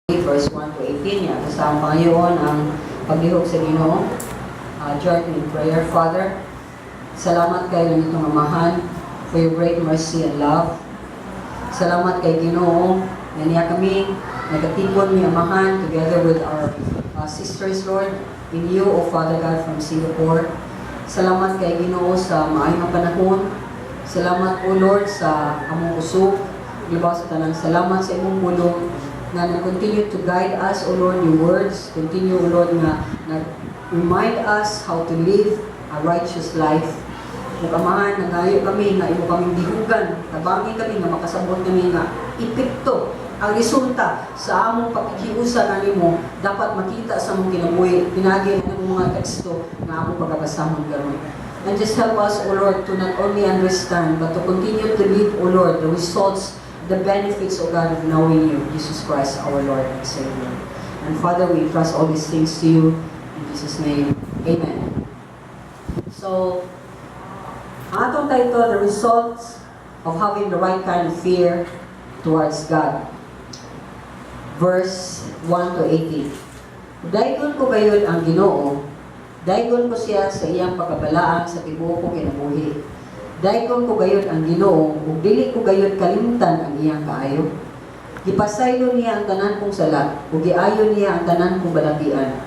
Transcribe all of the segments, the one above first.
Verse 1 to 18. Yan. Kasama Panginoon ang paglihok sa Ginoo. Join me in prayer. Father, salamat kay langitnong Amahan for your great mercy and love. Salamat kay Ginoo nga niya kami nagatipon mi, Amahan, together with our sisters, Lord, in you, O Father God, from Singapore. Salamat kay Ginoo sa maayong panahon. Salamat, O Lord, sa among kusog. Labaw sa tanan, salamat sa imong pulong nga nag-continue to guide us, O Lord, your words. Continue, O Lord, nga nag-remind us how to live a righteous life. Ug Amahan, nangayo kami nga imo kaming dihugan, tabangi kami nga makasabot kami nga epekto ang resulta sa among pakighiusa kanimo dapat makita sa among kinabuhi pinaagi ang among mga teksto nga among pagabasahon karon. And just help us, O Lord, to not only understand, but to continue to live, O Lord, the results, the benefits, O God, of knowing you, Jesus Christ, our Lord and Savior. And Father, we trust all these things to you. In Jesus' name, Amen. So, ang atong title, "The Results of Having the Right Kind of Fear Towards God." Verse 1 to 18. Daygon ko gayud ang Ginoo, daygon ko siya sa iyang pagkabalaan sa tibuok ko kinabuhi. Daygon ko gayud ang Ginoo, ug dili ko gayud kalimtan ang iyang kaayo. Gipasaylo niya ang tanan kong sala, ug giayo niya ang tanan kong balatian.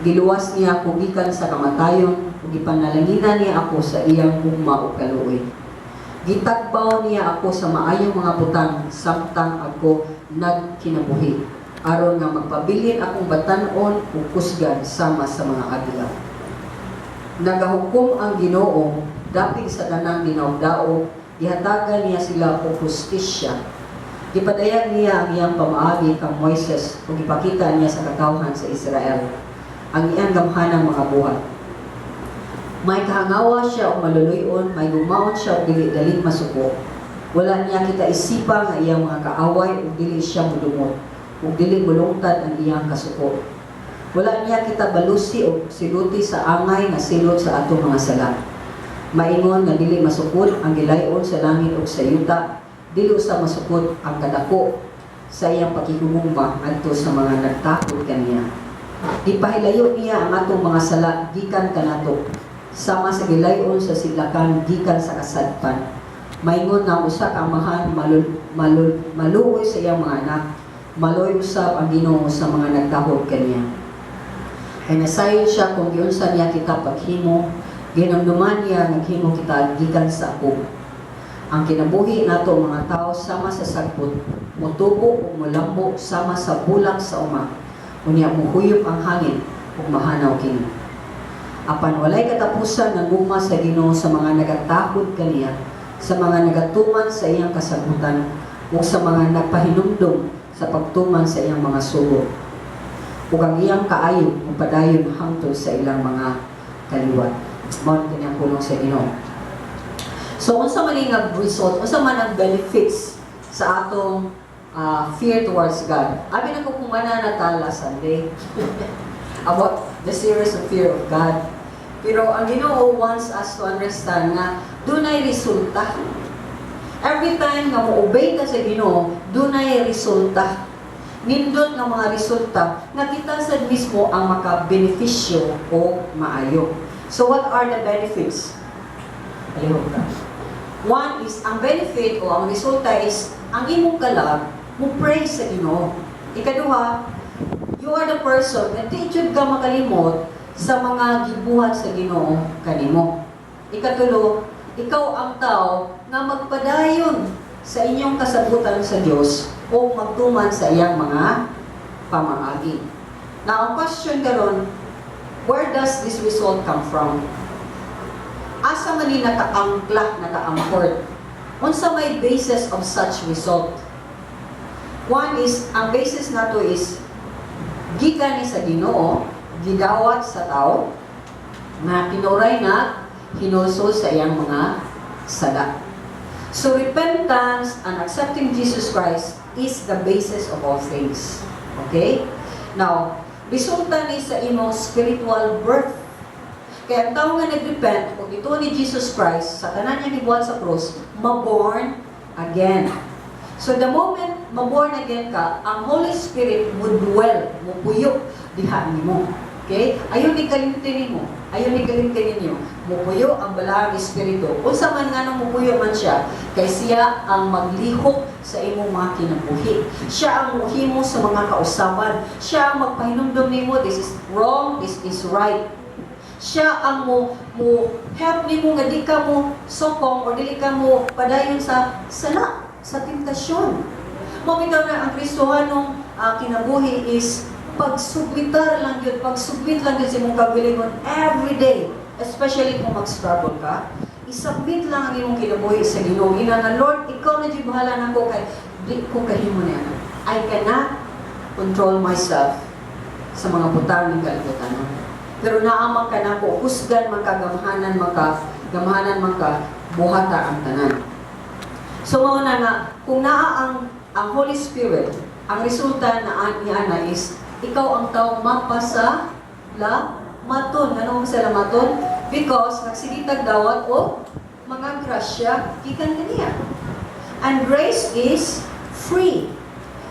Giluwas niya ako gikan sa kamatayon, ug gipanalanginan niya ako sa iyang gugma ug kaluoy. Gitagbaw niya ako sa maayong mga butang samtang ako nagkinabuhi, aron nga magpabilin akong batan-on ug kusgan sama sa mga agila. Nagahukom ang Ginoo dapig sa tanang dinawdaog, gihatagan niya sila og hustisya. Gipadayag niya ang iyang pamaagi kang Moises ug gipakita niya sa katawhan sa Israel ang iyang gamhanang mga buhat. May kahangawa siya og maluluy-on, may gugmaon siya og dili dali masuko. Wala niya kita isipa nga iyang mga kaaway ug dili siya mudumot, ug dili mulungtad ang iyang kasuko. Wala niya kita balusi og siluti sa angay nga silot sa atong mga sala. Maingon nga dili masukod ang gilayon sa langit ug sa yuta, dili usa masukod ang kadako sa iyang pakihigugma ngadto sa mga nagtakod kaniya. Gipahilayo niya ang atong mga sala gikan kanato, sama sa gilayon sa sidlakan gikan sa kasadpan. Maingon nga ang usa ka amahan maluoy sa iyang mga anak, maluoy usab ang Ginoo sa mga nagtahod kaniya. Kay nasayod siya kung giunsa niya kita paghimo, gihinumduman niya naghimo kita gikan sa akop. Ang kinabuhi nato mga tao sama sa sagpot, motubo ug molambo sama sa bulak sa uma. Unya mohuyop ang hangin ug mahanaw kini. Apan walay katapusan ng gugma sa Ginoo sa mga nagatahod kaniya, sa mga nagatuman sa iyang kasabutan ug sa mga nagpahinumdom sa pagtuman sa iyang mga sugo. Ug ang iyang kaayo mopadayon hangtod sa ilang mga kaliwat. Mao ni kanyang pulong sa Ginoo. So unsa man ni nga result, unsa man ang benefits sa atong fear towards God? Abi na ko kung mana na ta last Sunday about the series of fear of God. Pero ang Ginoo wants us to understand nga dunay resulta. Every time nga mo-obey ka sa Ginoo, dunay resulta. Nindot nga mga resulta nga kita sad mismo ang makabenepisyo o maayo. So what are the benefits? Palihog ka. One is, ang benefit o ang resulta is, ang imong kalag, mo praise sa Ginoo. Ikaduha, you are the person nga di jud ka makalimot sa mga gibuhat sa Ginoo kanimo. Ikatulo, ikaw ang tao nga magpadayon sa inyong kasabutan sa Dios o magtuman sa iyang mga pamaagi. Now, ang question karon, where does this result come from? Asa man ni nakaangkla, naka-anchored? Unsa may basis of such result? One is, ang basis nato is gikan ni sa Ginoo, gidawat sa tao, na tinuray na hinulsol sa iyang mga sala. So repentance and accepting Jesus Christ is the basis of all things. Okay? Now, resulta ni sa imong spiritual birth. Kaya ang tao nga nag-repent, ug ito ni Jesus Christ, sa tanan niya gibuhat sa cross, ma-born again. So the moment maborn again ka, ang Holy Spirit mo dwell, mo puyo diha nimo. Okay? Ayon ni kalimti nimo. Ayon ni kalimti ninyo. Mupuyo ang Balaang Espiritu. Unsa man nga nung mupuyo man siya, kay siya ang maglihok sa imong mga kinabuhi. Siya ang muhimo sa mga kausaban. Siya ang magpahinumdum nimo, this is wrong, this is right. Siya ang mo help nimo nga di ka mo sokong or dili ka mo padayon sa sala, sa tentasyon. Mao bitaw na ang Kristohanong kinabuhi is pagsubmitar lang yun, pagsubmit lang yun sa imong kagalingon every day, especially kung mag-struggle ka, isubmit lang ang imong kinabuhi sa Ginoo. Ina nga, "Lord, ikaw na jud bahala nako kay di ko kahimo niya. I cannot control myself sa mga butang ng kalibutan." Pero naa man ka nako, husgan man ka, gamhanan man ka, gamhanan man ka, buhata ang tanan. So mao na nga, kung naa ang Holy Spirit, ang resulta na niya na is ikaw ang tao mapasa la maton. Ano ang salamaton? Because nagsige tag dawat og mga grasya gikan kaniya. And grace is free.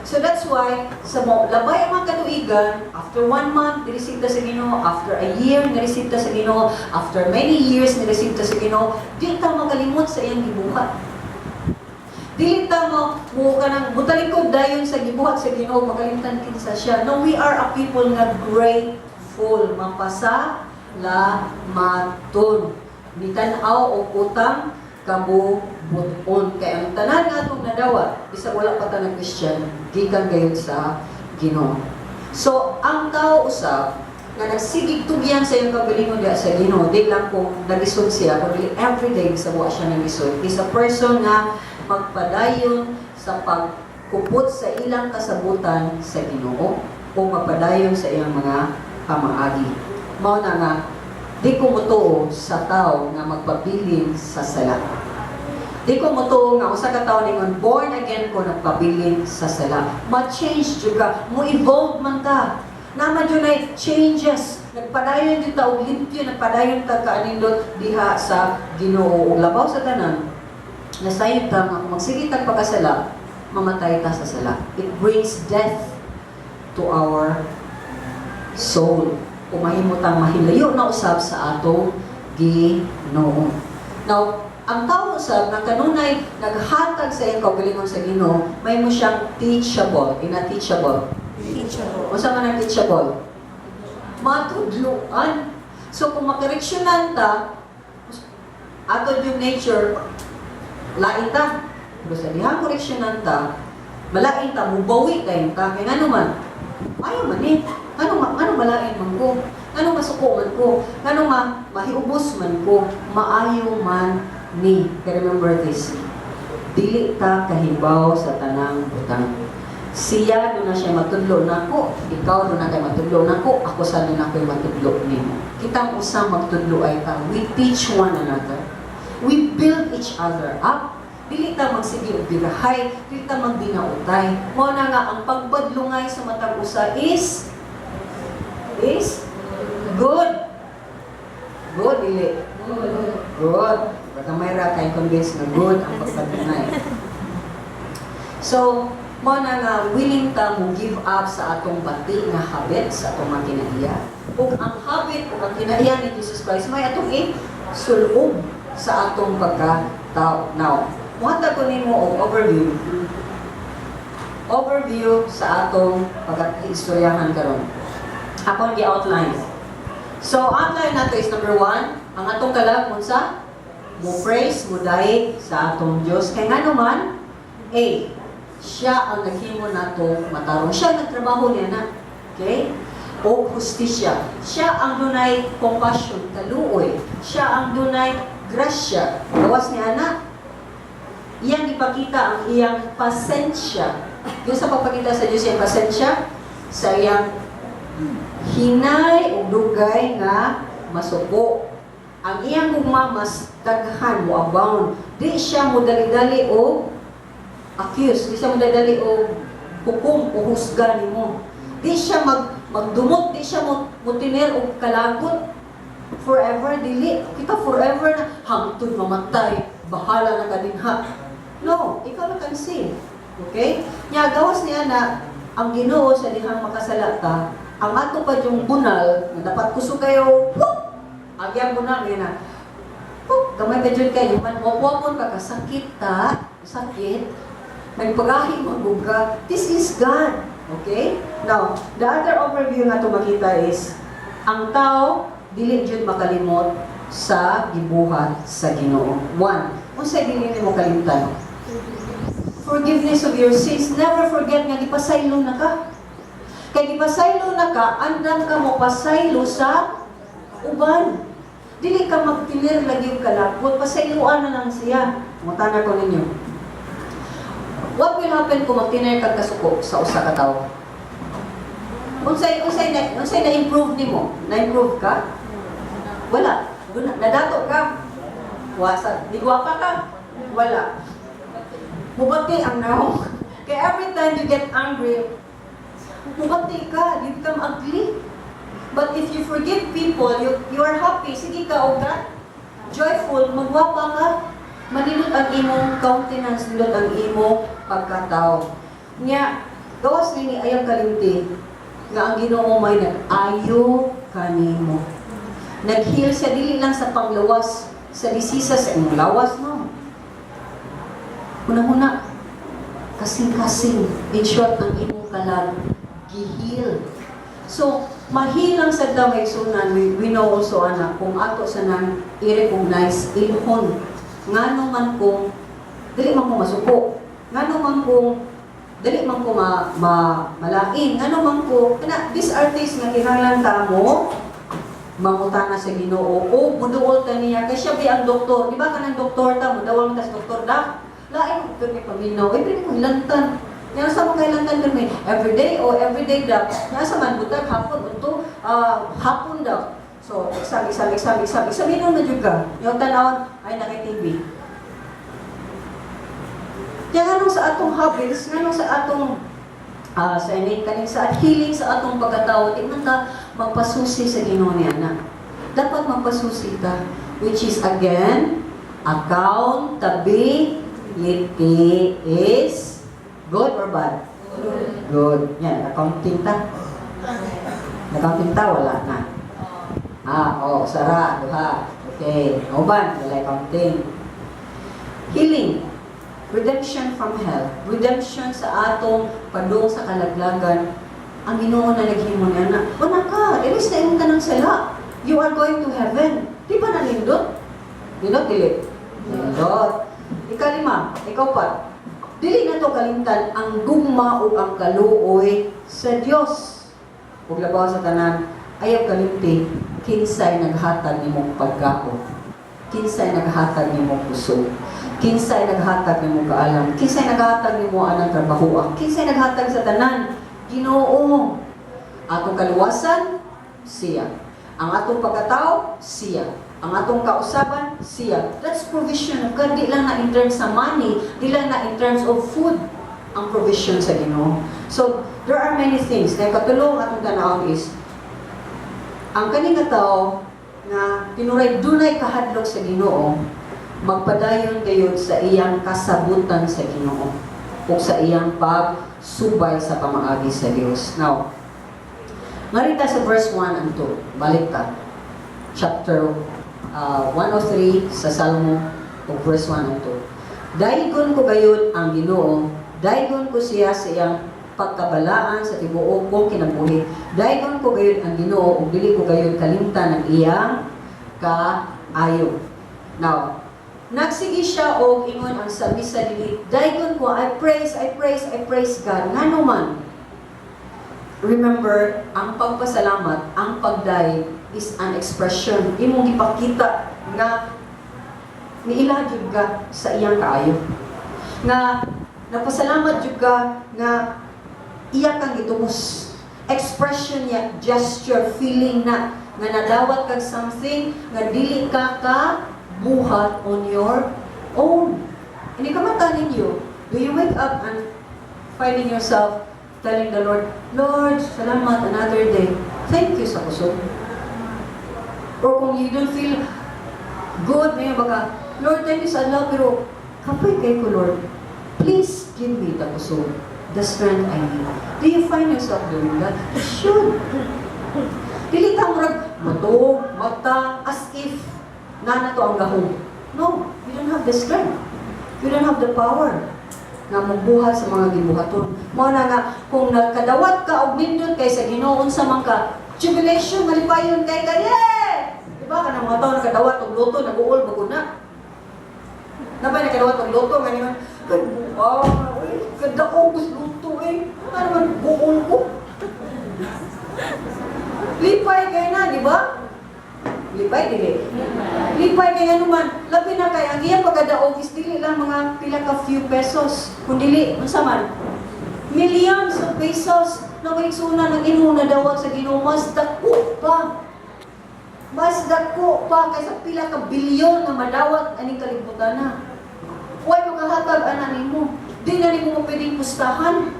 So that's why sa mo labay ang mga katuigan, after one month ni-receive ta sa Ginoo, after a year ni-receive ta sa Ginoo, after many years ni-receive ta sa Ginoo, di ta makalimot sa iyang gibuhat. Dili ta mo kanang mutalikod dayon sa gibuhat sa Ginoo, makalimtan kinsa siya. No, we are a people nga grateful, mapasa la maton. Nitan-aw og utang kabubuton kay ang tanan nga atong nadawat bisag wala pa ta nag Christian gikan gayud sa Ginoo. So ang tao usab nga nagsigig tugyan sa iyang kagalingon diha sa Ginoo, di lang kung naglisod siya, kundi everyday sa wa siya naglisod, is a person nga magpadayon sa pagkupot sa ilang kasabutan sa Ginoo o magpadayon sa iyang mga pamaagi. Mao na nga di ko motuo sa tao nga magpabilin sa sala. Di ko motuo nga usa ka tawo ningon, "Born again ko," nagpabilin sa sala. Ma-change jud ka, mo evolve man ta. Naman jud ay changes. Nagpadayon jud ta og limpyo, nagpadayon ta kaanindot diha sa Ginoo. Ug labaw sa tanan, nasayod ta nga kung magsige tag pagkasala, mamatay ta sa sala. It brings death to our soul. Kung mahimo tang mahilayo na usab sa atong Ginoo. Now, ang tao usab nga kanunay naghatag sa iyang kaugalingon sa Ginoo, may mo siyang teachable, ina teachable. Teachable. Unsa man ang teachable? Matudluan. So kung makoreksyonan ta, ato yung nature, lain ta. Pero sa dihang koreksyonan ta, malain ta, mubawi dayon ta. Kaya ngano man, ayaw man eh. Ngano malain man ko? Ngano masuko man ko? Ngano mahiubos man ko? Maayo man ni. Kaya remember this. Dili ta kahibaw sa tanang butang. Siya duna siya matudlo nako, ikaw duna kay matudlo nako, ako sa duna ko'y matudlo nimo. Kitang usa magtudlo ay ta. We teach one another. We build each other up. Dili ta magsige og birahay, dili ta magdinautay. Mao na nga ang pagbadlungay sa matag usa is good. Good dili? Good. Baka may ra kay convince nga good ang pagbadlungay. So, mao na nga willing ta mo give up sa atong bati nga habit sa atong mga kinaiya. Ug ang habit ug ang kinaiya ni Jesus Christ may atong i-sulob sa atong pagka-tao. Now, muhatag ko nimo og overview. Overview sa atong pagka-istoryahan karon. Akong gi-outline. So, outline nato is number one, ang atong kalag unsa? Mo praise, mo dayeg sa atong Dios. Kay ngano man, A, siya ang naghimo nato matarong. Siya ang nagtrabaho niya na. Okay? O hustisya. Siya ang dunay compassion, kaluoy. Siya ang dunay grasya. Gawas niya na. Iyang ipakita ang iyang pasensya. Yung sa pagpakita sa Diyos iyang pasensya, sa iyang hinay ug dugay nga masuko. Ang iyang gugma mas daghan, mo abound. Di siya mo dali-dali o accuse, di siya mo dali o hukom o husga nimo. Di siya magdumot, di siya mo mutiner og kalagot forever dili. Kita forever na hangtod mamatay, bahala na ka dinha. No, ikaw lang kan sin. Okay? Nya gawas niya na ang Ginoo sa dihang makasala ta, ang ato pa yung bunal, nga dapat kusog kayo, whoop! Ang iyang bunal, ngayon na, whoop! Gamay pa dyan kayo, man, wapwapon ka, kasakit ta, sakit, nagpagahi maguga. This is God. Okay? Now, the other overview nga ito makita is, ang tao, dili jud makalimot sa gibuhat sa Ginoo. One, unsay dili nimo kalimtan? Forgiveness of your sins. Never forget nga gipasaylo na ka. Kay gipasaylo na ka, andam ka mo pasaylo sa uban. Dili ka magtilir lagi og kalakot, pasayloan na lang siya. Mutana ko ninyo. What will happen kung magtinir kag kasuko sa usa ka tawo? Unsay na improve nimo? Na-improve ka? Wala. Nadato ka? Wasa, di gwapa ka? Wala. Mubati ang nawong. Kaya every time you get angry, mubati ka, you become ugly. But if you forgive people, you are happy. Sige ka, og ka? Joyful, magwapa ka. Manindot ang imong countenance, nindot ang imong pagkatao. Nya, gawas nini ayaw kalimti nga ang Ginoo may nag-ayo kanimo. Nag-heal siya dili lang sa panglawas, sa disisa sa imong lawas, no. Una-una, kasing-kasing, in short, ang imong kalag, gi-heal. So, mahilang sa damay sunan, we know also, anak, kung ato sa nang i-recognize, ilhon, ngano man kung, dili man ko masuko, ngano man kung, dili man ko malain, ngano man ko, kana, these are things nga kinahanglan ta mo, mangutana sa Ginoo o buduol ta niya kay siya bi ang doktor. Di ba kanang doktor ta mo dawol man tas doktor da lain ko may paminaw eh pwede mo hilantan nga sa mo kailantan kami everyday o everyday da nga sa man buntag, hapon, unto hapon daw. So exam, exam, exam, exam, examinon na jud ka yung tanawon ay na kay TV. Kaya nganong sa atong habits, nganong sa atong sa ini kaning sa healing sa atong pagkatao, di man ta magpasusi sa Ginoo niya na. Dapat magpasusi ta, which is again accountability is good or bad? Good. Yan, accounting ta. Accounting ta, wala na. Ah, oh, sara, duha. Okay, uban, wala accounting. Healing. Redemption from hell. Redemption sa atong padung sa kalaglagan. Ang Ginoo na naghimo niya na, wala ka, ilis na imong tanang sala. You are going to heaven. Di ba nanindot? Nindot, dili? Nindot. Ikalima, ikaw pa. Dili na to kalimtan ang gugma o ang kaluoy sa Dios. Ug labaw sa tanan, ayaw kalimti kinsay naghatag nimong pagkaon. Kinsay naghatag nimong kusog. Kinsay naghatag nimong kaalam. Kinsay naghatag nimo anang trabaho. Kinsay naghatag sa tanan. Ginoo. Atong kaluwasan, siya. Ang atong pagkatao, siya. Ang atong kausaban, siya. That's provision of God. Di lang na in terms sa money, di lang na in terms of food ang provision sa Ginoo. So, there are many things. Na katulong atong tanawon is, ang kaning nga tao nga tinuray dunay kahadlok sa Ginoo, magpadayon gayud sa iyang kasabutan sa Ginoo ug sa iyang pagsubay sa pamaagi sa Dios. Now, ngarita sa verse 1 and 2. Balik ta. Chapter 103 sa Salmo ug verse 1 and 2. Daygon ko gayud ang Ginoo, daygon ko siya sa iyang pagkabalaan sa tibuok kong kinabuhi. Daygon ko gayud ang Ginoo ug dili ko gayud kalimtan ang iyang kaayo. Now, nagsige siya og ingon ang psalmista dili, daygon ko, I praise, I praise, I praise God. Ngano man? Remember, ang pagpasalamat, ang pagday is an expression. Imong gipakita nga niila jud ka sa iyang kaayo. Nga napasalamat jud ka nga iya kang gitubos. Expression niya, gesture, feeling na nga nadawat kag something nga dili ka ka buhat on your own. Hindi ka mata ninyo. Do you wake up and finding yourself telling the Lord, "Lord, salamat another day. Thank you sa kusog"? Or kung you don't feel good, may baka, "Lord, thank you sa Allah, pero kapoy kay ko, Lord. Please." give me the kusog, the strength I need. Do you find yourself doing that? You should. Dili ka murag moto, mata, as if nga na to ang gahom. No, you don't have the strength. You don't have the power nga mobuhat sa mga gibuhaton. Mao na nga kung nakadawat ka og nindot kay sa Ginoo, unsa man ka, jubilation, malipayon kay ka, yeah! Di ba kanang mga tao nakadawat og lotto, nag-uol bago na. Nabay nakadawat og lotto nga niman, kay buang, uy, kadaog ko sa lotto eh. Ano naman buol ko? Lipay kay na, di ba? Lipay dili. Lipay kay ano man, labi na kay ang iyang pagkadaog is dili lang mga pila ka few pesos, kun dili unsa man, millions of pesos na may suna ng imong nadawat sa Ginoo, mas dako pa. Mas dako pa kaysa pila ka bilyon nga madawat aning kalibutan na. Way makahatag ana nimo. Di na nimo pwedeng pustahan.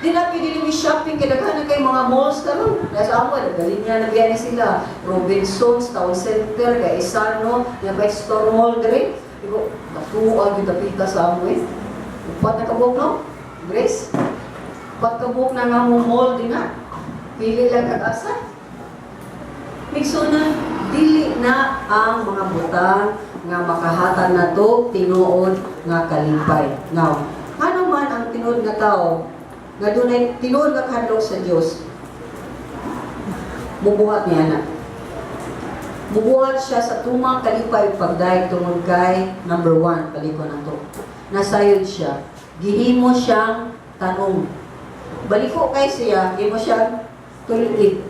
Di na pwede nimo shopping kay daghan na kay mga malls karon. Nasa amo galing niya na biya sila. Robinsons, Town Center, Gaisano, nga ba store mall dire. Igo, natuwa gyud dapita sa amo eh. Upat na kabuok, no? Grace? Upat kabuok na nga mo mall din na. Pili lang kag asa. Migsuna, dili na ang mga butang nga makahatag nato tinuod nga kalipay. Now, ano man ang tinuod nga tao nga dunay tinuod nga kahadlok sa Dios, mubuhat niya na. Mubuhat siya sa tumang kalipay ug pagdayeg tungod kay number one, balikon nato. Nasayod siya. Gihimo siyang tanong. Baliko kay siya, gihimo siyang tulig.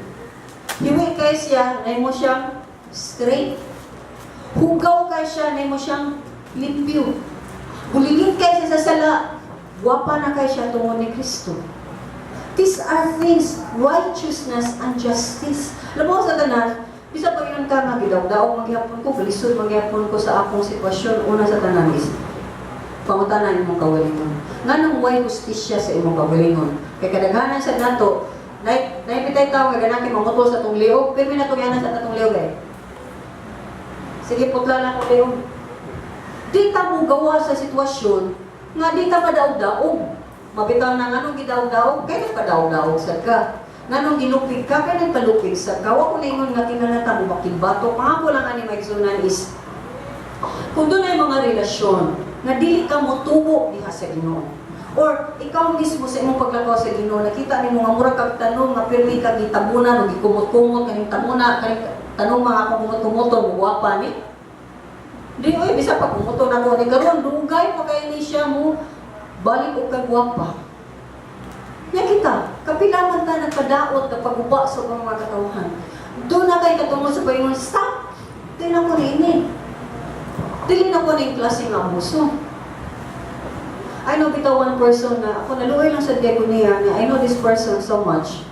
Hiwi kay siya, nahimo siyang straight. Hugaw kay siya, nahimo siyang limpyo. Bulilit kay siya sa sala, gwapa na kay siya tungod ni Kristo. These are things, righteousness and justice. Alam mo sa tanan, bisa pag ka nga gidaw-daog magyapon ko, galisod magyapon ko sa akong sitwasyon, una sa tanan is, pangutana imong kaugalingon. Nganong way hustisya sa imong kaugalingon? Kay kadaghanan sa nato, nay naipitay tao nga ganaki mangutol sa atong liog, pero may natugyanan sa atong liog eh. Sige, putla lang ko liog. Di ta mo gawa sa sitwasyon nga di ta madaog-daog. Mabitaw na nganong gidaog-daog, kay nagpadaog-daog sad ka. Nganong gilupig ka, kay nagpalupig sad ka. Wa ko naingon nga kinahanglan ta mo makimbato. Pangako lang ani maigsunan is, kung doon ay mga relasyon nga dili ka motubo diha sa Ginoo. Or ikaw mismo sa imong paglakaw sa Ginoo, nakita nimo nga murag kag tanom nga pirmi kag gitabunan o gikumot-kumot kaning tamuna, kaning tanom mga akong kumot-kumoton, mo gwapa ni. Di oy, bisa pag kumuto na ko ni karon, dugay pa kay ni siya mo balik og kagwapa. Nya kita, kapila man ta nagpadaot kapag uba sa ubang mga katawhan. Doon na kay katungod sa paingon, "Stop! Di na ko niini. Dili na ko ning klase nga abuso." I know bitaw one person na ako naluoy lang sa ko niya nga I know this person so much.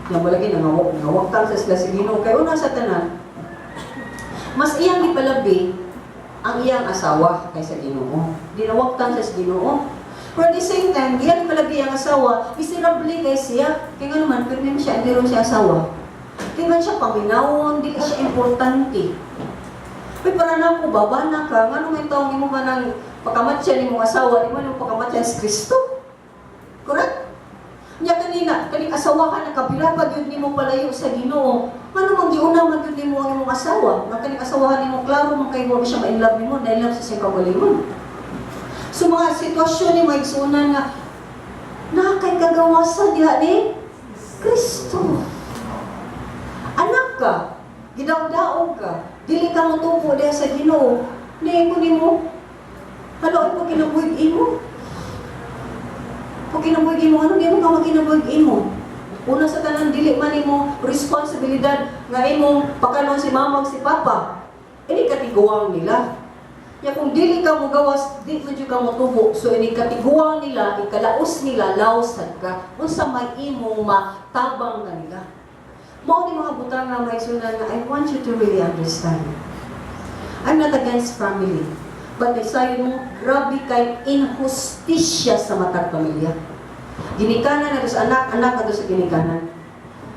Nga mo lagi nangawak nangawaktan sa sila sa Ginoo kay una sa tanan mas iyang gipalabi ang iyang asawa kaysa Ginoo. Dinawaktan sa Ginoo. Pero at the same time, iyang gipalabi ang asawa, miserable kay siya. Kaya nga naman, pero man siya, hindi siya asawa. Di man siya paminawon, di siya importante. Uy, para na ako, baba na ka. Nga may taong imo ka ng pakamatyan nimong asawa, di mo nang pakamatyan si Kristo. Correct? Nya kanina, kaning asawa ka nakabila pa gyud nimo palayo sa Ginoo. Ngano man giuna man gyud nimo ang imong asawa? Nga kaning asawa nimo klaro man kay mo siya ma-in love nimo, na love sa siyang kaugalingon. So mga sitwasyon ni mga igsuonan nga na kay kagawasan diha ni Kristo. Anak ka, gidawdaog ka, dili ka motubo diha sa Ginoo. Ni ko nimo, halo ay pag kinabuhig imo. Pag kinabuhig imo, ano di mo ka magkinabuhig imo? Una sa tanan, dili man imo responsibilidad nga imong pakanon si mama ug si papa. Ini katiguang nila. Ya kung dili ka mo gawas, di man jud ka motubo. So ini katiguang nila, ikalaos nila, lawsad ka. Unsa may imong matabang kanila. Mao ni mga butang nga may sunan nga I want you to really understand. I'm not against family. But sayo mo, grabe kay inhustisya sa matag pamilya. Ginikanan na sa anak, anak na sa ginikanan.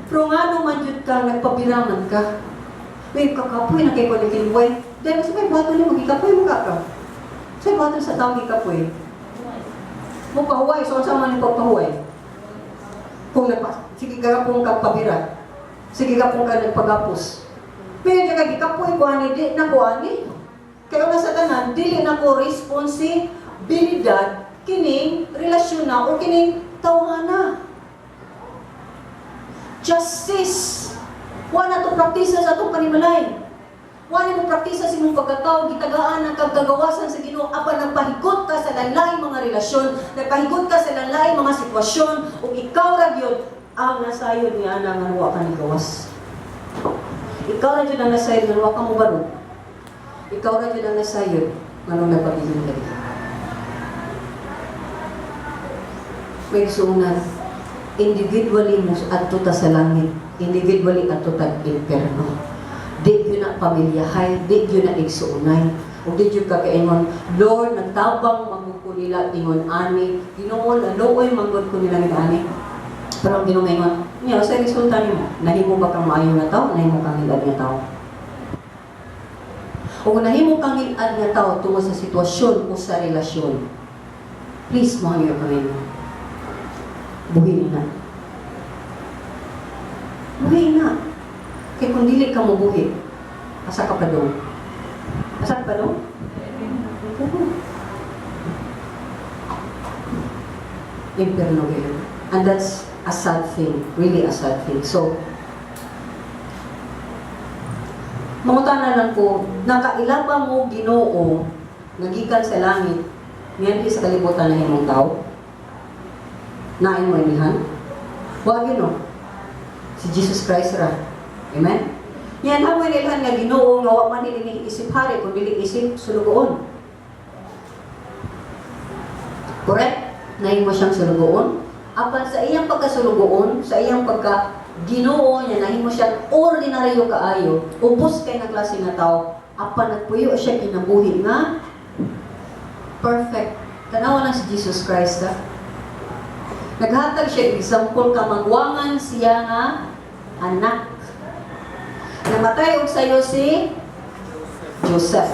Pero nga man jud ka, nagpabiraman ka. Uy, kakapoy na kay ko ni. Dahil sa may bato ni magikapoy mo ka ka. Sa bato sa tao gikapoy. Mo pahuway, so unsa man yung pagpahuway? Kung nagpa, sige ka pong kagpabira. Sige ka pong ka nagpagapos. Pero ka gikapoy ko ani, di na ko ani. Kaya una sa tanan, dili na ko responsibilidad kining relasyon na o kining tawhana. Justice. Wa na to praktisa sa atong panimalay. Wa ni mo praktisa sa imong pagkatao, gitagaan ang kagkagawasan sa Ginoo apan nagpahigot ka sa lain mga relasyon, nagpahigot ka sa lain mga sitwasyon, ug ikaw ra gyud ang nasayod niya ana nga wa ka nigawas. Ikaw ra gyud ang nasayod nga wa ka mobarog. Ikaw ra gyud ang nasayod nganong nagpabilin ka diha. May igsuonan, individually mo adto ta sa langit, individually adto ta imperno. Di gyud na pamilyahay, di gyud na igsuonay. Ug di gyud ka kaingon, "Lord, nagtabang man ko nila ingon ani, Ginoo, naluoy man gud ko nila ingon ani." Pero ang Ginoo ingon, niya sa resulta nimo, nahimo ba kang maayo nga tao, nahimo kang hilad nga tao? O kung nahimo kang hilad nga tao tungod sa sitwasyon o sa relasyon, please mo ka ngayon. Buhi na. Buhi na. Kaya kung dili ka mobuhi, asa ka pa dong? Asa ka pa dong? Impyerno. Impyerno gyud. And that's a sad thing, really a sad thing. So, mangutana lang ko, nakaila ba mo Ginoo nga gikan sa langit niadhi sa kalibutan na himong tao? Nain mo inihan? Wa gyud, no? Si Jesus Christ ra. Amen? Yan mo inilhan nga Ginoo nga wa man dili isip hari kun dili isip sulugoon. Correct? Nahimo siyang sulugoon. Apan sa iyang pagkasulugoon, sa iyang pagka Ginoo niya, nahimo siyang ordinaryo kaayo, ubos kay nga klase nga tao, apan nagpuyo siya kinabuhi nga perfect. Tanawa lang si Jesus Christ, ha? Naghatag siya example kamangwangan siya nga anak. Namatay og sayo si Joseph.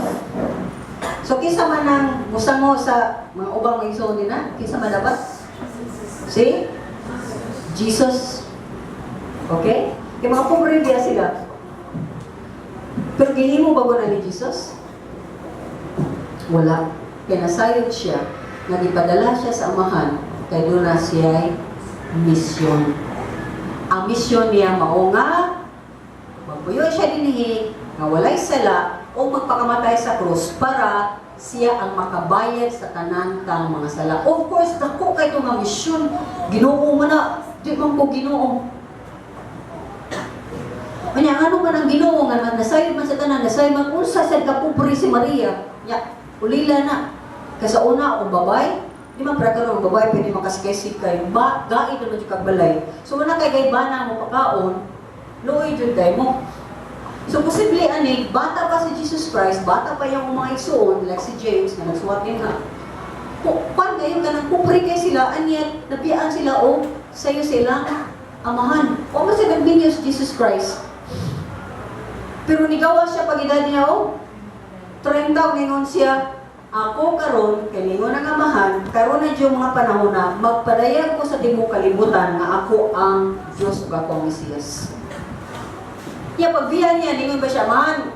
So kinsa man ang musango sa mga ubang mga igsoon din na? Kinsa man dapat? Si Jesus. Okay? Kay mga pobre diya sila. Pero gihimo ba na ni Jesus? Wala. Kaya nasayod siya, nga gipadala siya sa Amahan, kay doon na siya'y misyon. Ang misyon niya mao nga magpuyo siya dinhi nga walay sala o magpakamatay sa krus para siya ang makabayad sa tanan tang mga sala. Of course, dako kay nga misyon. Ginoo man na, di man ko Ginoo. Kanya ano man ang Ginoo nga nasayod man sa tanan, nasayod man unsa sad ka pobre si Maria. Nya, ulila na. Kay sa una akong babay, di man pra karon ang babae pwede makasikay-sikay, ba gaid naman jud kag balay. So wala kay gay bana mo pakaon, luoy jud kay mo. So posible ani bata pa si Jesus Christ, bata pa yung mga igsuon like si James nga nagsuwat din ha. Kwan kayo kanang pobre kay sila anyat nabiyaan sila o sayo silang amahan. O man siya nagminyo si Jesus Christ. Pero nigawa siya pag edad niya o 30, ningon siya, "Ako karon kay ningon ang Amahan, karon na yung mga panahon na magpadayag ko sa tibuok kalibutan nga ako ang Dios ug ako ang Mesiyas." Ya pagbiya niya, ningon ba siya, "Amahan,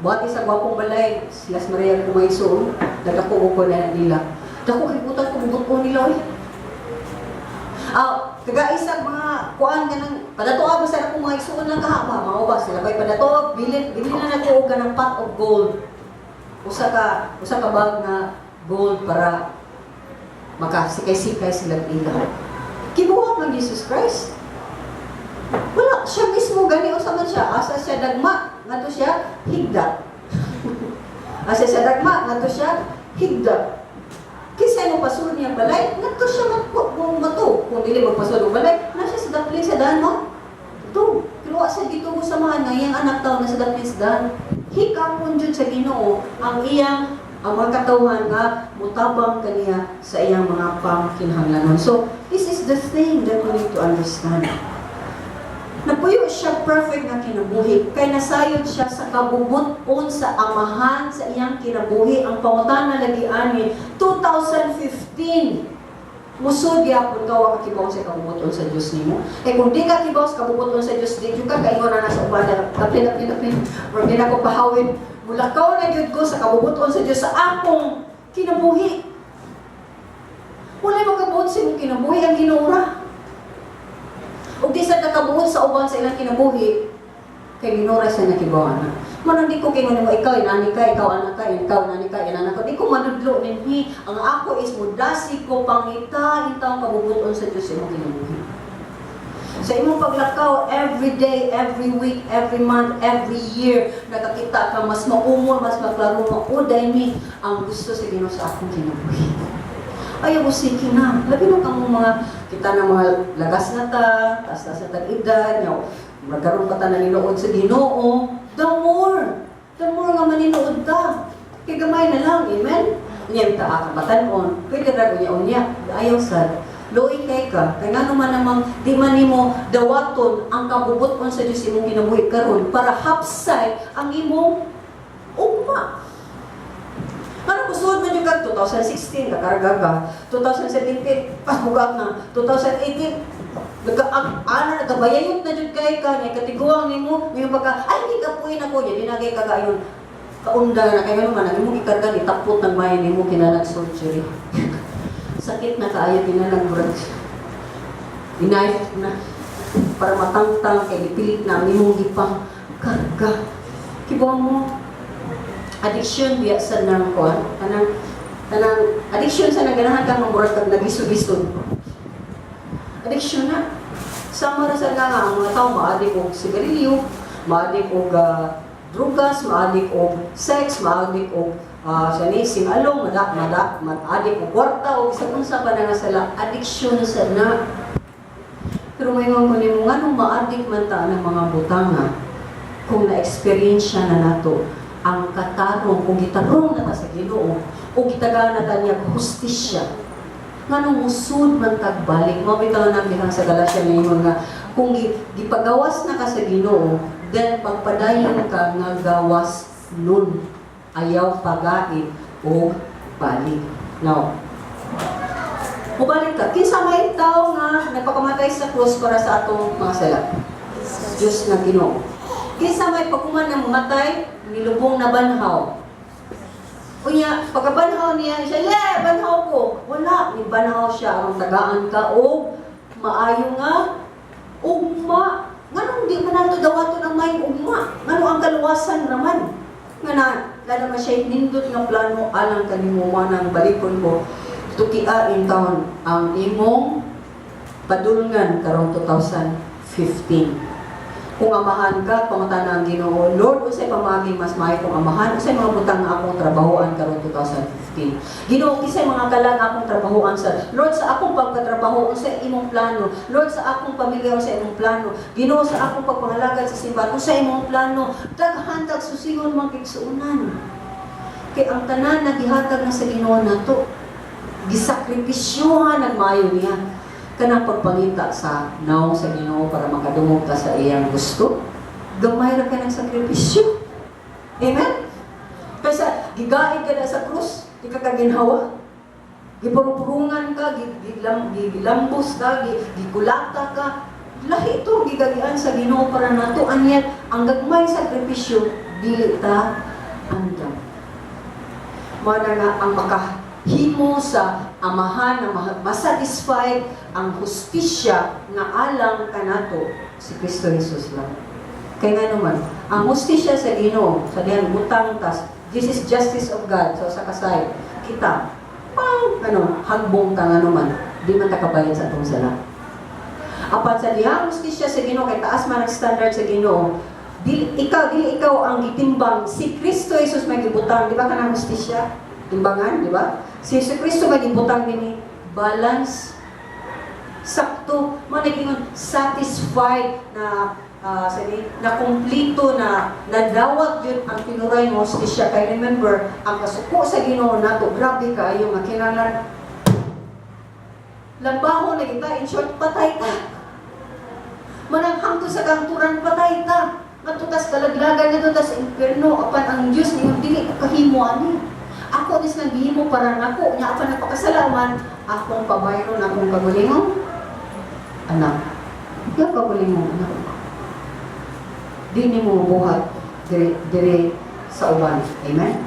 buhati sa gwapong balay, sila si Maria kung may isuon, nagdako ko na nila. Dako kay butan ko bubuton nila oy. Ah, kagaisag mga kuan ganang padatoa ba sa akong mga igsuon lang kaha ba, mao ba sila bay padatoa, bilin bilin na nako og kanang pot of gold. Usa ka bag nga gold para makasikay-sikay sila ila." Kibuhat man Jesus Christ. Wala siya mismo gani usa man siya, asa siya dagma ngadto siya higda. Asa siya dagma ngadto siya higda. Kinsa mo pasulod niya balay, ngadto siya mato. Kung dili magpasulod og balay, na siya sa daplin sa daan mo. To, pero wa siya dito mo samahan nga iyang anak taw na sa daplin sa daan. Hikapon jud sa Ginoo ang iyang ang mga katawhan nga mutabang kaniya sa iyang mga pangkinahanglanon. So, this is the thing that we need to understand. Napuyo siya perfect nga kinabuhi kay nasayod siya sa kabubut-on sa Amahan sa iyang kinabuhi. Ang pangutana lagi ani 2015. Musod gyapon ka, wa ka kibaw sa kabubuton sa Dios nimo. Kay kung di ka kibaw sa kabubuton sa Dios, di jud ka kaingon na sa uban na kapin kapin kapin or di na ko pahawin. Mulakaw na gyud ko sa kabubuton sa Dios sa akong kinabuhi. Wala makabuot sa imong kinabuhi, ang Ginoo ra. Ug di sa nakabuot sa uban sa ilang kinabuhi, kay Ginoo ra sa nakibaw ana. Manang di ko kingon mo ikaw inani ka, ikaw anak ka, ikaw inani ka, inana ka. Di ko manudlo ninhi. Ang ako is mudasig ko pangita intawong kabubuton sa Dios sa imong kinabuhi. Sa imong paglakaw, every day, every week, every month, every year, nakakita ka mas maumol, mas maklaro, mauday ni ang gusto sa Ginoo sa akong kinabuhi. Ayaw mo sige na. Labi na kang mga, kita na mga lagas na ta, taas-taas na tag edad, nya, magkaroon pa ta naninuod sa Ginoo. The more nga maninood ta. Kay gamay na lang, amen? Unya ta ka batan-on, pwede ra unya-unya, ayaw sad. Luoy kay ka, kay ngano man namang di man nimo dawaton ang kabubuton sa Dios imong kinabuhi karon para hapsay ang imong ugma. Ano kusod man yung kag 2016, kakarga ka. 2017, pahugat na. 2018, nagka ana nagkabayayot na jud kay ka, nya katiguang nimo, ngayon pagka ay hindi ka puin ako, nya dinagay ka kayon. Kaunda na kay man ang imong gikarga ni tapot ng may nimo kinalag surgery. Sakit na kaayo, kinalag murag knife na para matangtang kay gipilit na ang imong gipang karga. Kibaw mo, addiction biya sa nang kuan, kanang kanang addiction sa naganahan kang mamurag kag naglisod-lisod. Addiction na. Sama ra sa nga ang mga tao maadik og sigarilyo, maadik og drugas, maadik og sex, maadik og sa ni singalong, mada mada maadik og kwarta o bisan unsa pa na nga sala, addiction sa na. Pero maingon ko nimo, nganong maadik man ta ng mga butanga kung na-experience na nato ang katarong, kung gitarong na ta sa Ginoo o gitagaan na ta niya hustisya, nganong musud man tag balik? Mao bitaw nang dihang sa Galatia ngayon nga kung gipagawas na ka sa Ginoo, then pagpadayon ka nga gawas nun, ayaw pagait o balik. Now, mubalik ka, kinsa may tao nga nagpakamatay sa krus para sa atong mga sala? Diyos na Ginoo. Kinsa may pagkuman na mamatay, nilubong na banhaw? Unya, pagkabanhaw niya, siya, le, banhaw ko. Wala, ni banhaw siya, aron tagaan ka o maayo nga ugma. Nganong di man nato dawaton ang maayong ugma? Ngano ang kaluwasan raman? Nga na, lalo man siya nindot nga plano alang kanimo manang balikon ko. Tukia in town ang imong padulngan karong 2015. Kung amahan ka, pangutana ang Ginoo, "Lord, unsay pamaagi mas maayo kong amahan? Unsay mga butang nga akong trabahoan karong 2015? Ginoo, kinsay mga kalag akong trabahoan sa Lord sa akong pagkatrabaho, unsay imong plano? Lord, sa akong pamilya, unsay imong plano? Ginoo, sa akong pagpangalagad sa simbahan, unsay imong plano?" Daghan tag susingon, mga igsuonan. Kay ang tanan na gihatag na sa Ginoo nato, gisakripisyuhan nagmayo niya kanang pagpangita sa naong sa Ginoo para makadungog ka sa iyang gusto. Gamay ra ka ng sakripisyo. Amen? Kaysa gigaid ka na sa krus, di ka kaginhawa. Gipurupurungan ka, gilambos ka, gikulata ka. Lahi ito, gigagian sa Ginoo para nato. Anyat, ang gagmay sakripisyo, dili ta andam. Mao na nga ang makahimo sa amahan na masatisfied ang hustisya nga alang kanato, si Kristo Jesus lang. Kay nga naman, ang hustisya sa Ginoo, sa dihang butang tas, this is justice of God, so sa kasay, kita, pang, ano, hagbong ta nga naman, di man ta kabayad sa atong sala. Apan sa dihang hustisya sa Ginoo, kay taas man ang standard sa Ginoo, dili ikaw ang gitimbang, si Kristo Jesus may gibutang, di ba kanang hustisya? Timbangan, di ba? Si Jesu Kristo may gibutang dinhi, balance, sakto, man nagingon satisfied na sabi, na kumplito na nadawat yun ang tinuray ng hustisya. Kay remember, ang kasuko sa Ginoo nato, grabe kaayo nga kinahanglan lambaho na kita, in short, patay ka. Manang hangtod sa kahangturan, patay ka. Ngadto tas kalaglagan, ngadto tas impierno, apan ang Dios ningon, "Dili ko kahimo ani." Ako ni silang gihimo para nako, nya apan napakasala man, akong pabayron akong kagulingong anak. Yung kagulingong anak. Di nimo buhat dire, dire sa uban. Amen?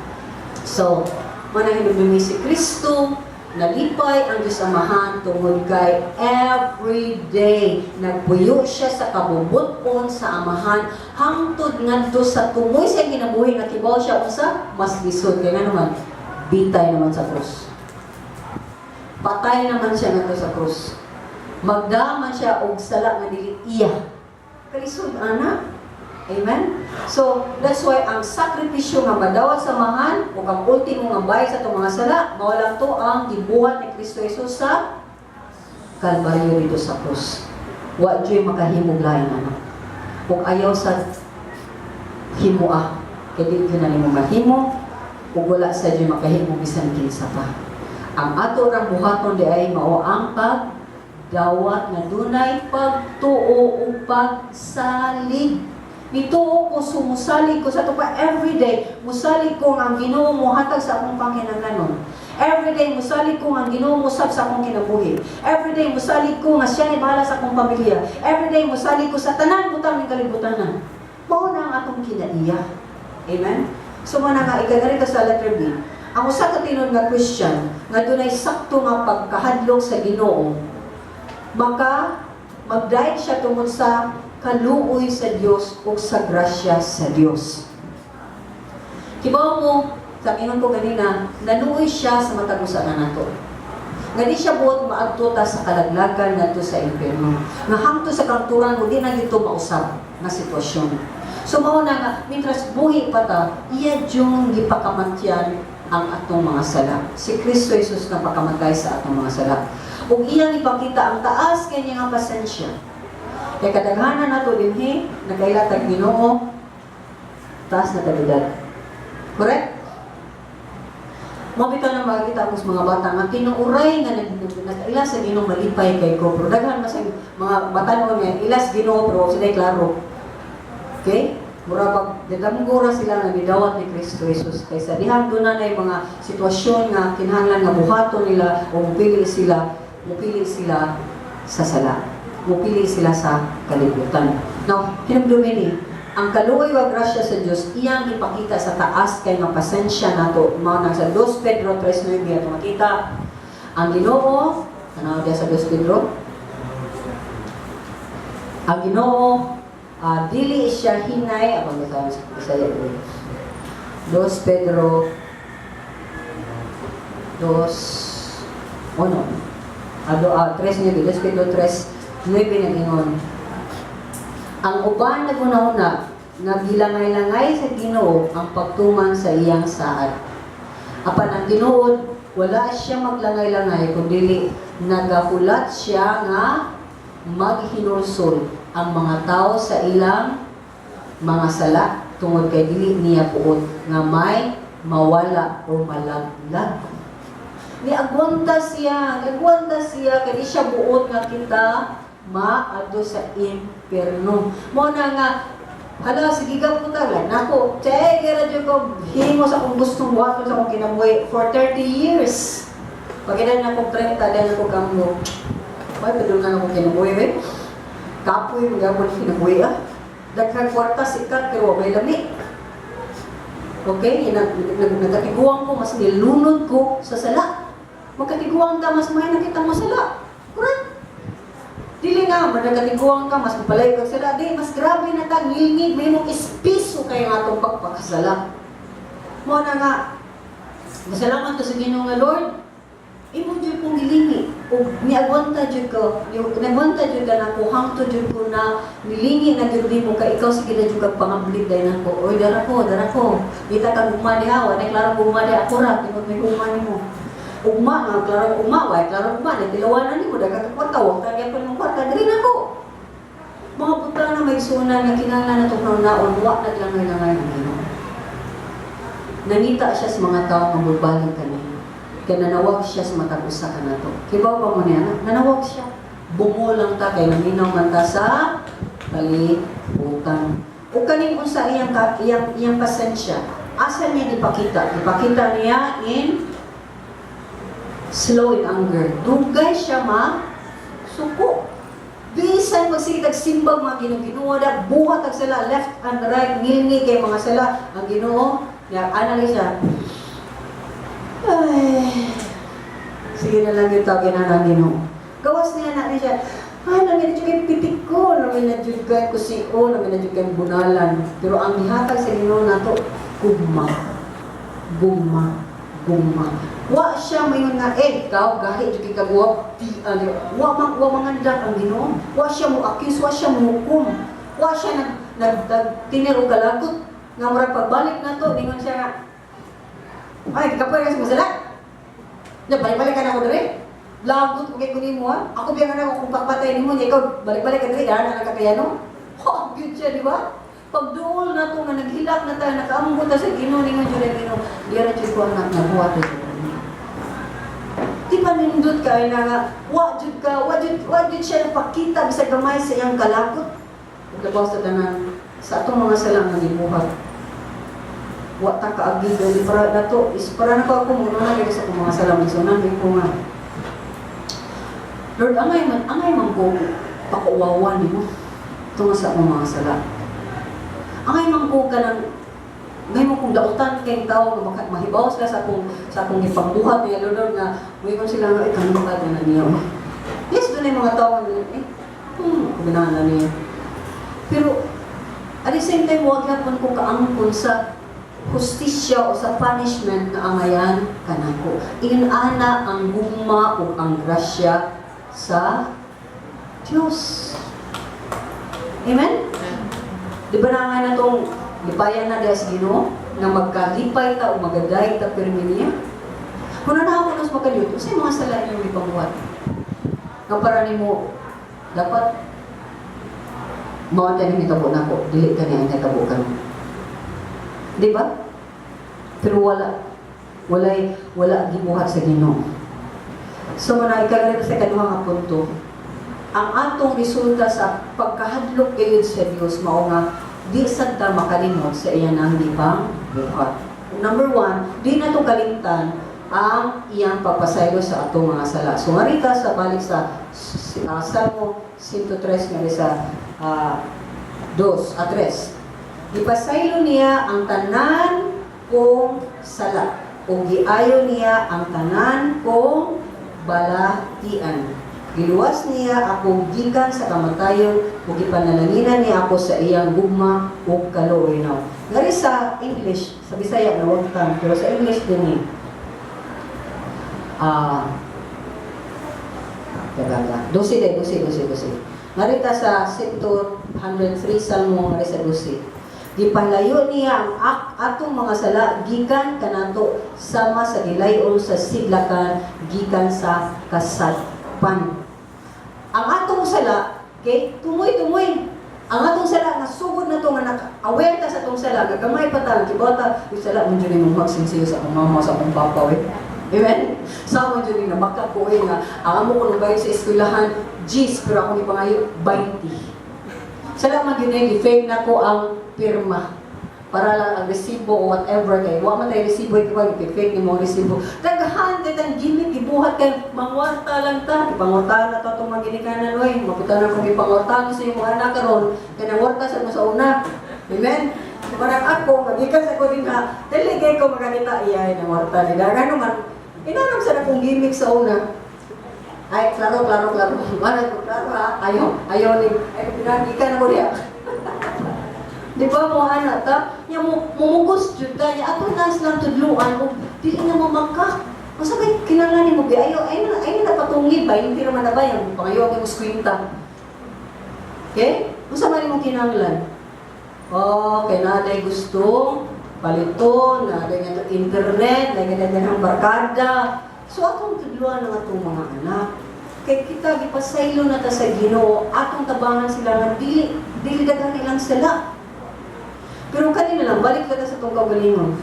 So, manahinumdumi si Kristo, nalipay ang Diyos Amahan tungod kay every day nagpuyo siya sa kabubuton sa Amahan hangtod ngadto sa tumoy sa kinabuhi nga kibaw siya unsa mas lisod, kay nga naman bitay naman sa krus, patay naman siya ngadto sa krus, magdaman siya og sala nga dili iya. Kalisod ana. Amen? So, that's why ang sakripisyo nga madawat sa Amahan o ang ultimo nga bayad sa atong mga sala, mao lang to ang gibuhat ni Kristo Jesus sa Kalbaryo dito sa krus. Wa juy makahimog lain ana. Ug ayaw sa himoa. Kay di gyud na nimo mahimo ug wala sa juy makahimo bisan kinsa pa. Ang ato rang buhaton di ay mao ang pag dawat nga dunay pagtuo ug pagsalig. Nituo ko, sumusalig ko sa ato pa everyday. Musalig ko nga ang Ginoo mohatag sa akong panginahanglanon. Everyday musalig ko nga ang Ginoo mosab sa akong kinabuhi. Everyday musalig ko nga siya ni bahala sa akong pamilya. Everyday musalig ko sa tanan butang ng kalibutanan. Mao na ang atong kinaiya. Amen? So mao na nga ikagarita sa letter B. Ang usa ka tinuod nga Christian nga dunay sakto nga pagkahadlok sa Ginoo, maka magdayeg siya tungod sa kaluoy sa Dios ug sa grasya sa Dios. Kibaw mo, sa ingon ko ganina, naluoy siya sa matag usa na nato. Nga di siya buot maadto ta sa kalaglagan ngadto sa impyerno. Nga hangtod sa kamatuoran mo di na dito mausab nga sitwasyon. So mao na nga mintras buhi pa ta, iya jung gipakamatyan ang atong mga sala. Si Kristo Jesus na pakamatay sa atong mga sala. Ug iyang ipakita ang taas kanya nga pasensya. Kay kadaghanan nato dinhi, nakaila tag Ginoo, taas na tag edad. Correct? Mao bitaw na makakita ako sa mga bata nga tinuuray nga nakaila sa Ginoo, malipay kay ko. Pero daghan man sa mga batanon nga ila sa Ginoo pero sila klaro. Okay? Mura pag dadamgo ra sila nga gidawat ni Kristo Jesus kaysa dihang doon na mga sitwasyon nga kinahanglan nga buhaton nila o mupili sila sa sala. Mupili sila sa kalibutan. Now, hinumdumi ni, ang kaluoy wa grasya sa Dios iyang ipakita sa taas kay nga pasensya nato. Mao na sa 2 Pedro 3:9 ato makita ang Ginoo, ano diya sa 2 Pedro? Ang Ginoo dili siya hinay, ako sa Bisaya ko. 2 Pedro 2 ono. Ado 3:9, 2 Pedro 3:9 nag-ingon. Ang uban naghuna-huna nga gilangay-langay sa Ginoo ang pagtuman sa iyang saad. Apan ang Ginoo, wala siya maglangay-langay kundi nagahulat siya nga maghinulsol ang mga tao sa ilang mga sala tungod kay dili niya buot nga may mawala o malaglag. Ni agwanta siya kay di siya buot nga kita maadto sa impyerno. Mao na nga hala, sige ka po tagla. Nako, che, ra ko himo sa akong gustong buhaton sa akong kinabuhi for 30 years. Pag edad na akong 30, dahil ako kammo. Ay, padulngan akong kinabuhi, eh. Kapoy, magyapon kinabuhi, ah. Daghang kwarta, sikat, pero may lami. Okay? Nagkatiguang ko, mas nilunod ko sa sala. Magkatiguang ka, mas may nakita mo sala. Correct? Dili nga, nagkatiguang ka, mas mapalayo kag sala. Di, mas grabe na ta, ngilngig, may mong ispiso kay nga atong pagpakasala. Mao na nga, masalamat to sa Ginoo nga, "Lord, imo jud kong gilingi ug niagwanta jud ko, nagwanta jud ka nako hangtod jud ko na nilingi na jud nimo kay ikaw sige na jud kag pangablig dahil nako. Oy, dara ko, dara ko. Kita kag gugma diha, wa klaro gugma diha, ako ra tinod may gugma nimo. Ugma nga klaro ugma, wa klaro ugma, tilawanan nimo, daghan ka kwarta, wa ka gyapon imong kwarta diri nako." Mga butang na may suna nga kinahanglan nato naon, wa naglangay-langay ang Ginoo. Nangita siya sa mga tao nga mubalik kaniya. Kaya nanawag siya sa matag usa ka nato. Kibaw pa mo niya, na? Nanawag siya. Bungo lang ta kay naminaw man ta sa kalibutan. O kaning unsa iyang pasensya. Asa niya gipakita? Gipakita niya in slow in anger. Dugay siya ma suko. Bisan magsige tag simbag mga Ginoo, da buhat tag sala left and right, ngilngi kay mga sala ang Ginoo. Ya ana lang siya. Ay, sige na lang yung tawagin na ang Ginoo. Gawas niya na niya siya. Ay, lami na jud kay pitik ko, lami na jud kay kusio, lami na jud kay bunalan. Pero ang gihatag sa Ginoo nato, gugma. Gugma. Gugma. Wa siya mayon nga, eh, ikaw, gahi jud kay kaguwap, di, ano, wa mangandak ang Ginoo. Wa siya mo accuse, wa siya mo hukom. Wa siya nag, nag, nag tinir og kalagot. Nga murag pagbalik na to, ningon siya nga, "Ay, kapoy ka sa masala. Na, balik-balik ka na ako diri. Lagot ko kay kunin mo ha. Ako biya nga na ako kung pagpatay nimo niya, ikaw balik-balik ka diri, yan ang kakayano." Ha, gyud siya, di ba? Pagduol na to nga naghilak na tayo, nakaamgo ta sa Ginoo, ningon jud ang Ginoo, "Diya ra jud ko anak, nabuhat jud ko." Di ba nindot kay na nga, wa jud ka, wa jud siya napakita bisag gamay sa iyang kalakot. Ug labaw sa tanan, sa atong mga sala nga gibuhat, wa ta kaagi dali para nato is para na ko ako muna na kay sa akong mga sala magsunan ko nga, "Lord, angay man ko pakauwawan nimo tungo sa akong mga sala. Angay man ko kanang ngay mo kong dautan kay tao nga mahibaw sila sa akong gipangbuhat niya, Lord, Lord," nga muingon sila nga, "Ay, kanang ba na niya?" Yes, doon ay mga tao nga eh ganahan na niya. Pero at the same time, wag yapon ko kaangkon sa hustisya o sa punishment nga angayan kanako. Ingon ana ang gugma ug ang grasya sa Diyos. Amen? Di ba na nga na itong lipayan na diya sa Ginoo nga magkalipay ta o magaday ta pirmi niya? Kung na ako nas makaliwt, unsay mga sala inyong gipamuhat? Nga para nimo dapat mao tayo nitabo nako, dili ka niya ang natabo karon. Di ba? Pero wala gibuhat sa Ginoo. So muna ikagarito sa kaduha nga punto. Ang atong resulta sa pagkahadlok gayud sa Dios mao nga di sad ta makalimot sa iya nang gipang buhat. Number one, di nato kalimtan ang iyang pagpasaylo sa atong mga sala. So marita sa balik sa Salmo 103 nga sa 2 at 3. Gipasaylo niya ang tanan kong sala o giayo niya ang tanan kong balatian. Giluwas niya ako gikan sa kamatayon ug gipanalanginan niya ako sa iyang gugma ug kaluoy. Ngari sa English, sa Bisaya na wagtan, pero sa English din eh. Teka, 12 de, 12, 12, 12. Ngarita sa 103 Salmo, ngari sa 12. Gipalayo niya ang atong mga sala gikan kanato sama sa gilayon sa sidlakan gikan sa kasadpan. Ang atong sala, okay, tumoy-tumoy. Ang atong sala nga sugod na to nga naka-aware ta sa atong sala, nga gamay pa ta, kibata, yung sala mo dyan yung magsinsiyo sa akong mama, sa akong papa, we. Amen? Sa mo dyan na maka ko eh, nga ang amo ko nung bayad sa eskwelahan, G's, pero akong ipangayo, 20. Sala man gyud eh, gi-fake na ko ang pirma para lang ang resibo o whatever kay wa man tay resibo, ikaw gi-fake nimo ang resibo. Daghan kay tang gimmick gibuhat kay mangwarta lang ta. Gipangwarta na to atong mga ginikanan, oy. Maputa na kung gipangwarta sa imong anak karon kay nangwarta sa mo sa una. Amen? Parang ako magikan sa ko din ha, dili kay ko makakita iya nangwarta ni daghan man inanam sa akong gimmick sa una. Ay, klaro, klaro, klaro. Wala ko klaro ha. Ayaw, ayaw ni, ay, pinagikan ako diya. Di ba mo ana ta? Nya mo mumugos jud ta, nya ato na silang tudluan og dili na mo maka. Masa kay kinahanglan nimo bi ayo ay na ay na patungid ba hindi raman na ba yung pangayo kay mo skwinta. Okay? Unsa man imong kinahanglan? Oh, kay naa day gustong paliton, naa day nga internet, naa day nga barkada. So atong tudluan ang atong mga anak. Kay kita gipasaylo na ta sa Ginoo, atong tabangan sila nga dili dili daghan ilang sala. Pero kanina lang, balik ka na sa itong kaugalingon.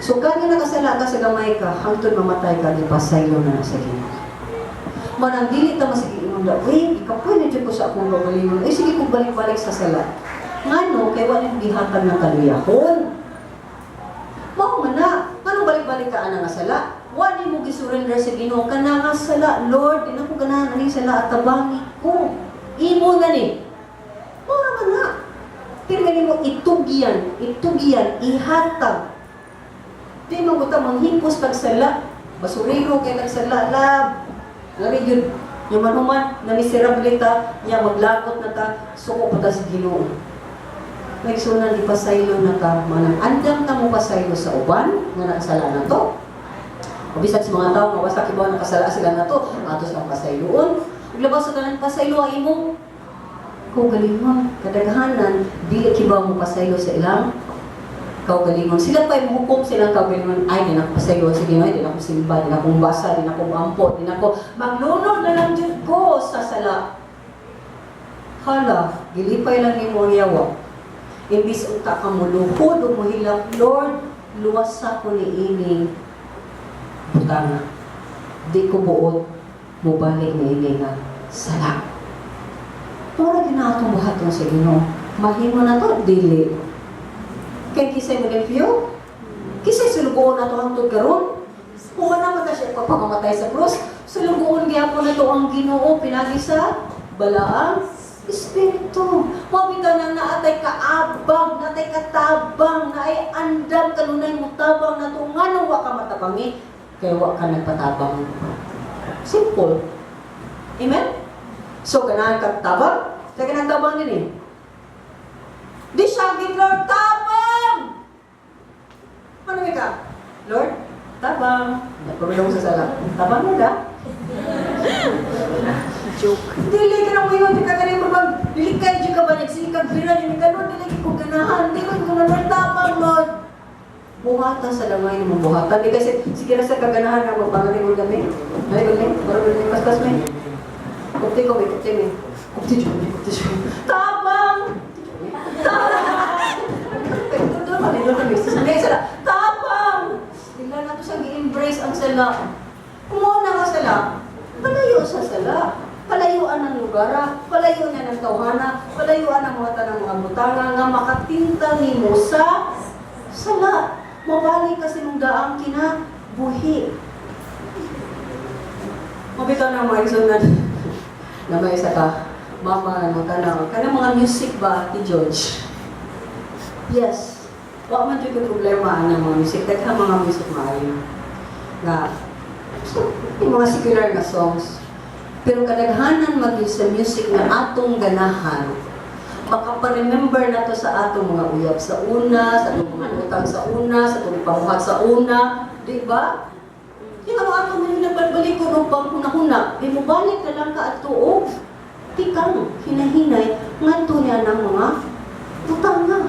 So, kani nakasala ka sa gamay ka, hangtod mamatay ka, gipasaylo na na sa Ginoo. Manang dili ta masige ingon da, "Uy, ikapoy na jud ko sa akong kaugalingon. Eh, sige kong balik-balik sa sala." Ngano, kay wala yung gihatag ng kaluyahon. Nakabalik ka ana nga sala, wa nimo gisurrender sa Ginoo kana nga sala. "Lord, di na ko ganahan aning sala, at tabangi ko. Imo na ni." Mura man na. Pero nimo itugyan, itugyan, ihatag. Di mo guta manghipos tag sala. Basurero kay tag sala, lab. Ngari yun, yung manuman, na miserable ta, niya maglagot na ta, suko pa ta sa Ginoo. Naigsunan, ipasaylo na ta, manang andam ta mo pasaylo sa uban, nga nakasala na to. O bisag sa mga tao nga basta kibaw nakasala sila na to, ato silang pasayloon. Ug labas sa tanan, pasaylo ang imong kaugalingon. Kadaghanan, dili kibaw mo pasaylo sa ilang kaugalingon. Sila pa yung hukom silang kaugalingon, "Ay, di na ako pasaylo sa Ginoo, di na ako simba, di na ako basa, di na ako ampo, di na ako, maglunod na lang jud ko sa sala." Hala, gilipay lang nimo ang yawa. Imbis unta ka muluhod o muhilak, "Lord, luwas ko ni ini butanga. Di ko buot mubalik ni ini nga sala." Mura gina atong buhaton sa Ginoo. Mahimo na to, dili. Kay kisay mo limpyo? Kisay sulugoon na to hangtod karon? Kung wala man ta siya pagpakamatay sa krus, sulugoon gyapon na to ang Ginoo pinagi sa balaang Espiritu. Mao bitaw nang naatay kaabag, naatay katabang, naay andam kanunay mutabang na to. Ngano wa ka matabangi? Kay wa ka nagpatabang. Simple. Amen? So, ganahan ka tabang? Sa ganahan tabang din eh. Di siya gid, "Lord, tabang!" Ano may ka? "Lord, tabang." Nagpamilong sa sala. "Tabang mo ka?" Joke. Dili ka nang muingon, di ka galing mabag, dili ka, di ka ba, nagsikag, bira, di ka, "Lord, dili ko ganahan, dili ko na, Lord, tabang, Lord." Buhatan sa lamay ni mong buhatan. Di kasi, sige na sa kaganahan nga magpangaling mo kami. Ay, galing, barang galing, paspas may. Kupti ko, may kupti may. Kupti jud, kupti jud. Tabang! Tabang! Doon kami, doon kami. Sige, sala, tabang! Bigla na to siya gi-embrace ang sala. Kumuha na nga sala, palayo sa sala. Palayuan ng lugar, palayuan na ng tawhana, palayuan ng mga tanang mga butanga nga makatinta nimo sa sala. Mabalik kasi mong daang kinabuhi. Mabitaw na mga igsunan na may isa ka, mama, ano, kanang, kanang mga music ba, ti George? Yes. Wa man jud ko problema ang mga music. Daghan mga music maayo. Nga, so, yung mga secular nga songs. Pero kadaghanan magyud sa music nga atong ganahan, makapa-remember na to sa atong mga uyab sa una, sa atong mga utang sa una, sa atong pamuhat sa una, di ba? Yung ano atong mga nabalbalik ko nung panghuna-huna, di mo balik na lang ka ato og tikang hinahinay ngadto niya ng mga butanga.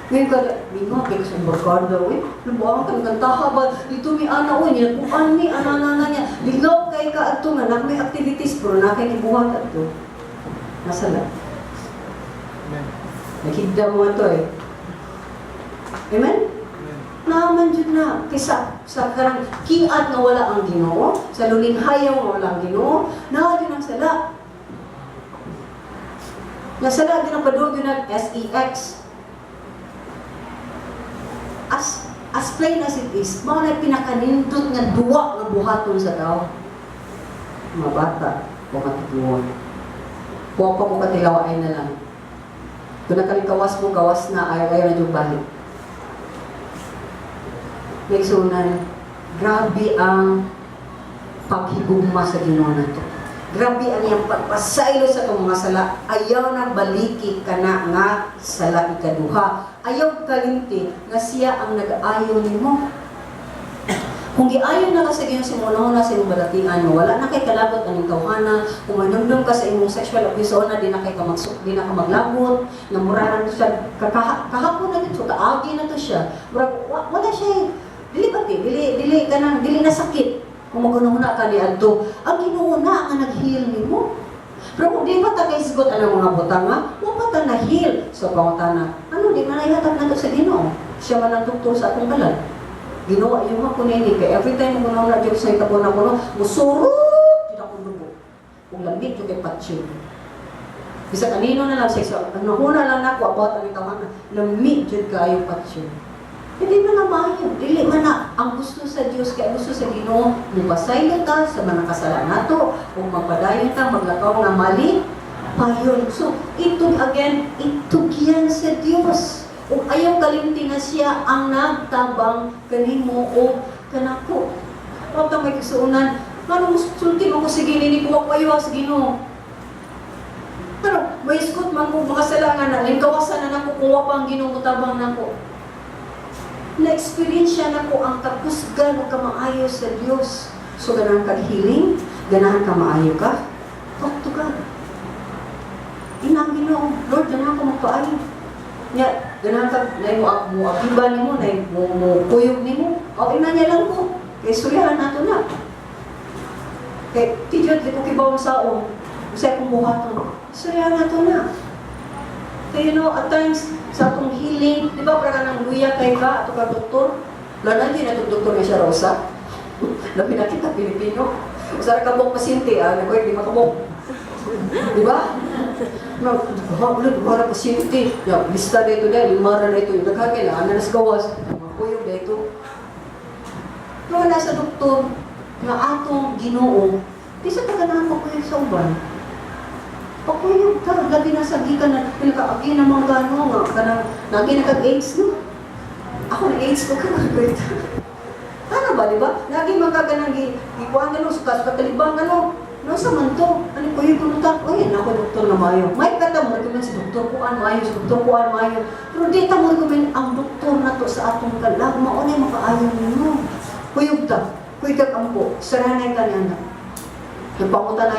Ngayon ka, mingo, kay sa barkada, uy, lubuan ka ng kantaha ba, dito mi ana, uy, nilakuan mi, ana na na niya, ligaw kay ka adto nga, na may activities, pero na kay gibuhat adto. Nasala. Amen. Naghigda mo ato eh. Amen? Amen. Naaman jud na. Kaysa sa karang kiat nga wala ang Ginoo, sa luning hayaw nga wala ang Ginoo, naa jud ang sala. Nasala din ang padung yun ang SEX. As plain as it is, mao na pinakanindot nga duwa nga buhaton sa tao. Mga bata o katiguan. Kuha pa ko katilaw ay na lang. Kung nakalikawas mo, gawas na, ayaw, ayaw na yung balik. Naigsunan, grabe ang paghigugma sa Ginoo nato. Grabe ang iyang pagpasaylo sa itong mga sala. Ayaw na baliki ka na nga sala ikaduha. Ayaw kalimti nga siya ang nag-ayo nimo. Kung giayo na ka sa Ginoo sa imong na sa imong balatian mo, wala na kay kalabot aning tawhana, kung manumdum ka sa imong sexual abuse na di na kay ka magsuk, di na ka maglagot, nga mura na to siya kahapon na dito, kaagi na to siya. Murag wala siya eh. Dili ba ti? Dili dili kanang dili na sakit. Kung magunahuna ka ni adto, ang Ginoo na nga nag-heal nimo. Pero kung di pa ta kahisgot anang mga butanga, wa pa ta na-heal. So pangutana, ano di man ihatag nato sa Ginoo? Siya man ang doktor sa atong kalag. Ginoo, yung ako nini kay every time mo na jud sa itabo na kuno, musurot jud ako dugo. Ug lamig jud kay patyon. Bisag kanino na lang sexual, ano huna lang nako about ang tawhana, lami jud kaayo patyon. Hindi man na maayo. Dili man na ang gusto sa Dios, kay ang gusto sa Ginoo, mupasaylo ta sa mga kasala nato ug magpadayon ta maglakaw nga mali payon. So, ito again, itugyan sa Dios. Ug ayaw kalimti nga siya ang nagtabang kanimo o kanako. Huwag ta may kasuunan. Ano mo sulti mo ko sige nini ko ayo sa Ginoo. Ano, may iskot man ko mga salangan na, lingkawasan na nako kung wa pa ang Ginoo motabang nako. Na-experience siya nako ang kakusgan o kamaayo sa Dios. So, ganahan kag healing, ganahan ka maayo ka, talk to God. Ina ang Ginoo, "Lord, ganahan ko magpaayo." Nya, ganahan ka, nay mo mo apiban nimo, nay mo kuyog nimo, o ina niya lang ko. Kay suryahan nato na. Kay tidyo, di ko kibaw sa unsay akong buhaton. Suryahan nato na. Kaya at times, sa atong healing, di ba, para nang luya kay ka, ato ka doktor, wala na din atong doktor nga siya Rosa. Labi na kita Pilipino. Usa ra ka buok pasyente, ah, nag di makabok. Di ba? No, ha, wala, wala pasyente. Ya, lista dito dahil, lima ra dito. Yung daghan kay na nas gawas. Mga kuyog dito. Pero wala sa doktor nga atong Ginoo, di sa taganahan mo kuyog sa uban. Pakuyog ta, labi na sa gikan na pinakaagi na mga gano nga kanang nagi na kag AIDS, no? Ako na AIDS ko ka. Ano ba, di ba? Lagi man ka ganang gikuan ano, suka suka talibang ano. No sa man to? Ano kuyog ko ta? Oy, nako doktor na maayo. May kata mo recommend si doktor kuan maayo, si doktor kuan maayo. Pero di ta mo recommend ang doktor nato sa atong kalag, mao na makaayo ninyo. Kuyog ta. Kuyog ka ampo. Saranay ka niya anak. Magpangutan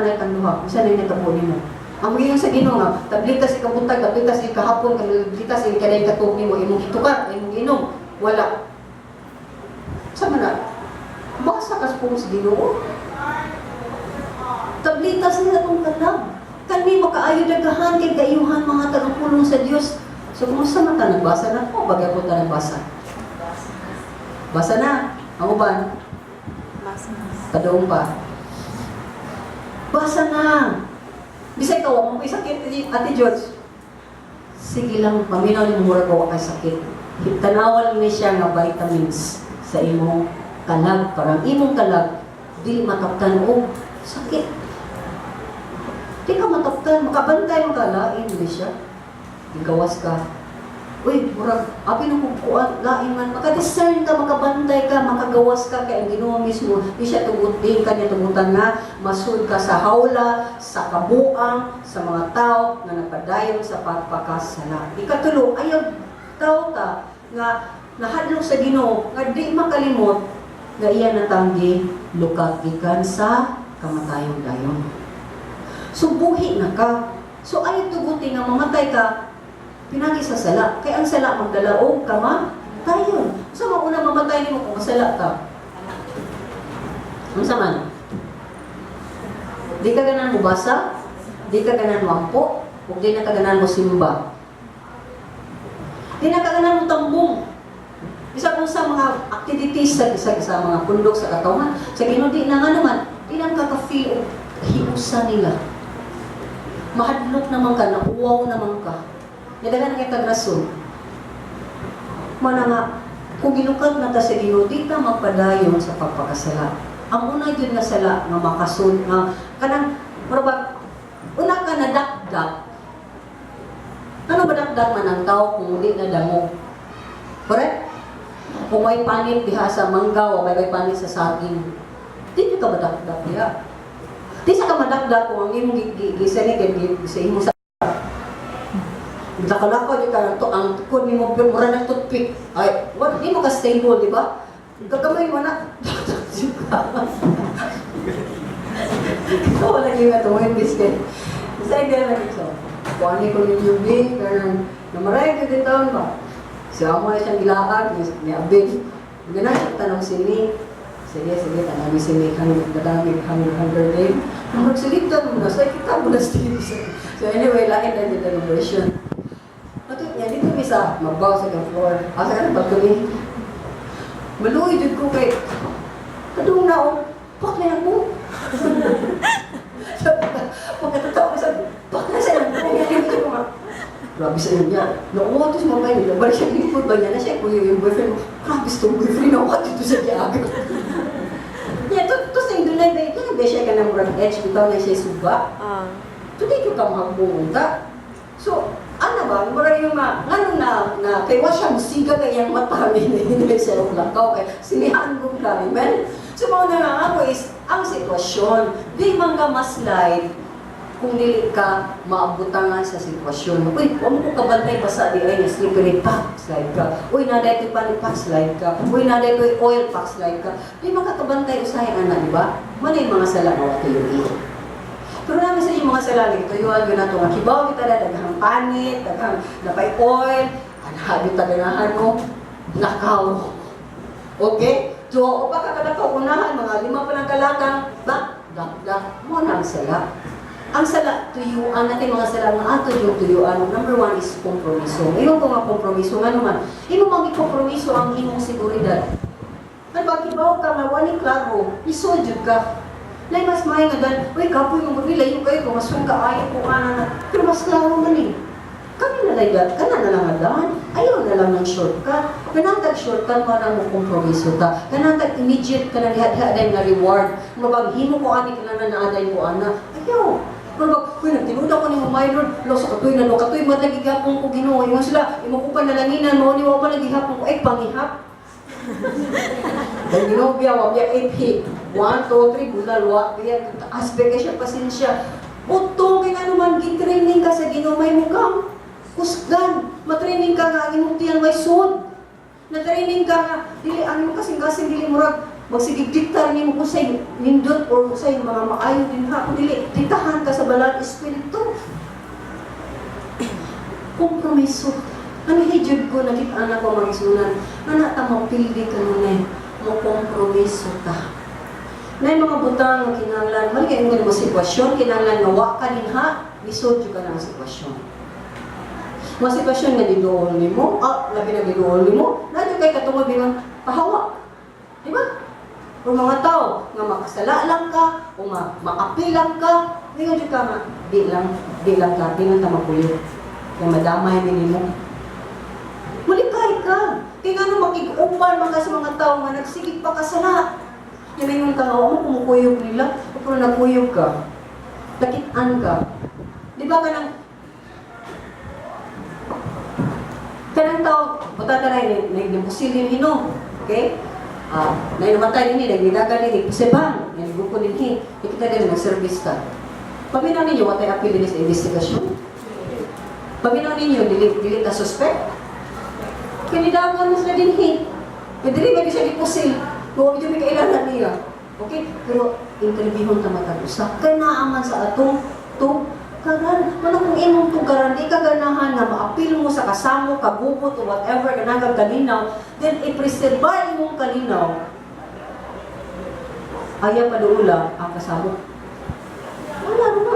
ay kang duha. Unsa na natabo nimo? Ang giingon sa Ginoo nga, tablitas ikabuntag, tablitas ikahapon, tablitas ikaday katuog nimo, imong gitukar, imong giinom. Wala. Sa man na? Basa ka sa pulong sa Ginoo. Tablitas nila itong kalag. Kani makaayo dagahan kay gayuhan mga tagapulong sa Dios. So kumusta man ta, nagbasa na ko, bagay po ta nagbasa. Basa na. Ang uban, Basa na. Kadoong pa. Basa na. Bisay ka, wa mo ko'y sakit, Ate George. Sige lang, paminaw ni mura ko kay sakit. Tanawan ni siya nga vitamins sa imong kalag. Parang imong kalag, dili mataptan og sakit. Di ka mataptan, makabantay mo ka, lain ni siya. Igawas ka. Uy, murag, abi na kong kuan, lain man. Makadiscern ka, makabantay ka, makagawas ka, kay ang Ginoo mismo, di siya tugot, di ka niya tugutan na masud ka sa hawla, sa kabuang, sa mga tao nga napadayon sa pagpakasala. Ikatulo, ayaw tao ta nga nahadlok sa Ginoo nga di makalimot nga iya natanggi lukat gikan sa kamatayon dayon. So buhi na ka. So ayaw tuguti nga mamatay ka pinagi sa sala. Kay ang sala magdala og kamatayon. Sa mauna mamatay nimo kung masala ka? Unsa man? Di ka ganahan mo basa, di ka ganahan mo ampo, ug di na ka ganahan mo simba. Di na ka ganahan mo tambong. Bisa kung sa mga activities sa mga pundok sa katawan, sa Ginoo di na nga naman, di na ka ka-feel og hiusa nila. Mahadlok naman ka, nauwaw naman ka. Nadagan nga kag rason. Mana nga, kung gilukat na ta sa Ginoo, di ta magpadayon sa pagpakasala. Ang una yun nga sala nga makasun nga kanang mura ba una ka nadakdak. Ano ba dakdak man ang tao kung hindi na damo? Correct? Kung may panit diha sa mangga o may panit sa saging, di ka madakdak diha. Di sa ka madakdak kung ang imong gisani kay sa imong sa Nakalakaw di ka lang to, ang tukod ni mo, mura ng toothpick. Ay, what, di mo ka stable, di ba? Gagamay mo na. Ikaw wala yung ito mo yung biscuit. Sa idea lang ito. Kuha ko ninyo, B, pero namaray ko din taon ba? Siya mo na siyang gilaag, ni Abel. Gana siya tanong si Nick. Sige, sige, tanong si Nick, hanggang kadami, hanggang hunger game. Ang magsilita mo na, sa kita mo na So anyway, lain na dito ng version. Ato niya, dito mi sa mabaw sa kang floor. Asa ka na balcony. Maluoy jud ko kay kadung na oh, pak na ako. Pagkatotoo ko sa pak na sa ko. Ko nga. Grabe sa inyo niya. Nakuha to sa mga nila. Balik siya lingkod ba niya na siya kuya yung boyfriend mo. Grabe sa itong boyfriend. Nakuha dito sa diaga. Yeah, to sa dunay ba ito ba siya ka ng murag edge bitaw na siya suba. Today ko ka magbunta. So, ano ba, mura yung ma, ngano na, na, kay wa siya musiga kay iyang mata, hindi siya og lakaw, kay sinihan kong ka, amen? So, mao na nga ako is, ang sitwasyon, di man ka ma-slide kung dili ka maabutangan sa sitwasyon. Uy, wa mo ko kabantay basa di ay nga slippery, pak, slide ka. Uy, naday to'y pani, pak, slide ka. Uy, naday to'y oil, pak, slide ka. Di man ka kabantay usahay ana, di ba? Manay mga sala nga wa tuyoi. Pero namin sa inyong mga sala, tuyuan yun na ito, nga kibaw kita na, daghang panit, daghang napay oil, anhabi taganahan mo, nakaw. Okay? So, o baka kalakaw, unahan, mga 5 pa ng kalakang, bak, dak, dak, mo na ang sala. Ang sala, tuyuan natin mga sala nga ato yung tuyuan. Number one is kompromiso. Ngayon ko nga kompromiso, nga naman, imo mang kompromiso ang imong seguridad. Ano ba, kibaw ka, nga wani klaro, isod jud ka. Nay mas may nga dan, uy kapoy mo magila layo kayo kung mas ka ayo ko ana na. Pero mas klaro man eh. Kami na lang dat, kana na lang ang ayaw na lang ng shortcut. Kanang tag shortcut mo na mo kompromiso ta. Kanang tag immediate ka na liha-liha dahil nga reward. Mabag himo ko ani kana na naaday ko ana. Ayaw. Pero bag, uy, nagtinuda ko ni mo my Lord, lo sa katuy na no, katuy madlagi gihapon ko Ginoo. Ingon sila, imo ko pa nalanginan mo ni wa pa nagihapon ko ay pangihap. Dahil Ginoo biya, wa biya AP. 1, 2, 3, bulal, wa biya. Taas ba kay siya pasensya. Utong kay nga naman, gitraining ka sa Ginoo, may mukang kusgan. Matraining ka nga, ang imong tiyan may sud. Na-training ka nga, dili, ang imong kasing-kasing, dili murag, magsigig diktar nimo kung sa'y nindot or kung sa'y mga maayo din ha. Kung dili, diktahan ka sa balang espiritu. Kompromiso. Ano hijud ko, nakita na ko mga isunan, nga na ta mapildi ka nun eh, mo kompromiso ta. Na yung mga butang nga kinahanglan, mali kayo yung mga sitwasyon, kinahanglan nga wa ka din ha, lisod jud ka na ang sitwasyon. Mga sitwasyon nga giduol nimo, labi na giduol nimo, na jud kay katungod bingon pahawa. Di ba? O mga tao nga makasala lang ka, o maapil lang ka, ningon jud ka nga, di lang ka, di lang ta mapuyo. Kaya madamay ni nimo. Mulikay ka. Kaya nga nung makig-upan man ka sa mga tao nga nagsigig pa kasala. Yung may ka nga, mo kumukuyog nila, o pero nagkuyog ka. Nakitaan ka. Di ba kanang tao, buta ta na, nagpusilin hino. Okay? Na namatay nini, nagnidaga nini, pusebang, nagbuko nini, ikita din, nag-service ka. Paminaw ninyo, watay apil din sa investigasyon. Paminaw ninyo, dili, dili ta suspect. Kinidagan mo sila din hi. Kaya dili ba di siya gipusil. Kung medyo may kailangan niya. Okay? Pero interviewon ta matag usa. Kanaaman sa atong tugaran. Mano kung imong tugaran, di ka ganahan nga maapil mo sa kasamo, kagubot, o whatever, kanang kalinaw, then i-preserve imong kalinaw. Ayaw paduula ang kasamo. Wala na.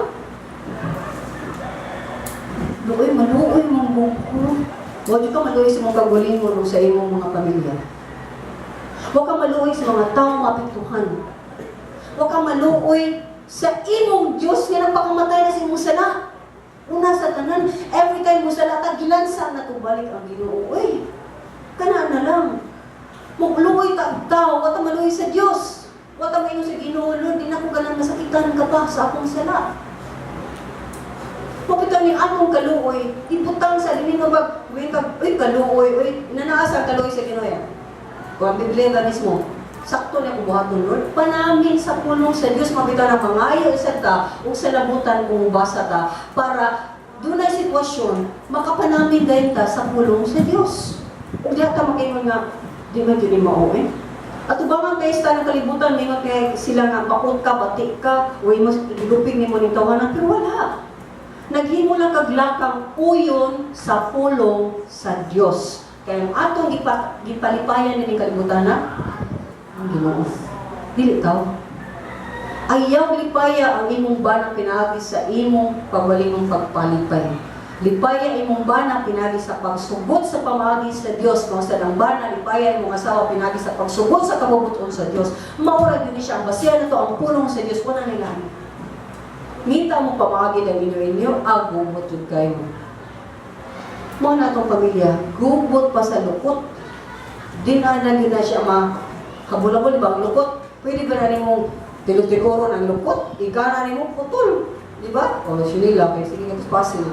Luoy, maluoy mong buko. Huwag ka maluoy sa mga kagalingon o sa imong mga pamilya. Huwag ka maluoy sa mga taong maapektuhan. Huwag ka maluoy sa imong Diyos nga nagpakamatay na sa imong sala. Una sa tanan, every time mo sala ta, gilansa na balik ang Ginoo. Uy, kana na lang. Mugluoy ta og tao, wa ta maluoy sa Dios. Wa ta maingon sa Ginoo, Lord, di na ko ganang masakitan ka pa sa akong sala. Mapitaw ni atong kaluoy, ibutang sa dili mo bag, uy, ka, uy, kaluoy, uy, inanaasa ang kaluoy sa Ginoo yan. Kung ang Biblia ba mismo, sakto na kung buhaton, Lord, panamin sa pulong sa Dios, mabitaw na mangayo isa ta, ug sa labutan kung basa ta, para dunay sitwasyon, makapanamin dayon ta sa pulong sa Dios. Ug diha ta makaingon nga, di man jud ni mao eh. At ubangan kay sa ng kalibutan, may kay sila nga bakot ka, bati ka, uy mo gilupig nimo ning tawanan, pero wala. Naghimo lang kag lakang uyon sa pulong sa Dios. Kaya ang atong gipalipayan ni kalibutan na ang Ginoo. Dili tao. Ayaw lipaya ang imong bana pinaagi sa imong pagwalingong pagpalipay. Lipaya imong bana pinaagi sa pagsugot sa pamaagi sa Dios. Mao sa ang bana lipaya imong asawa pinaagi sa pagsugot sa kabubuton sa Dios. Mao ra gyud ni siya ang basihan nato ang pulong sa Dios, wala nila. Ngita mo pamaagi ng inyo inyo, agubot jud kayo. Mao na atong pamilya, gubot pa sa lukot. Di na na gyud na siya ma habol-habol ba ang lukot. Pwede ba na nimong tilog-tikoron ang lukot? Igana nimo putol. Di ba? O sinila kay sige nga pasil.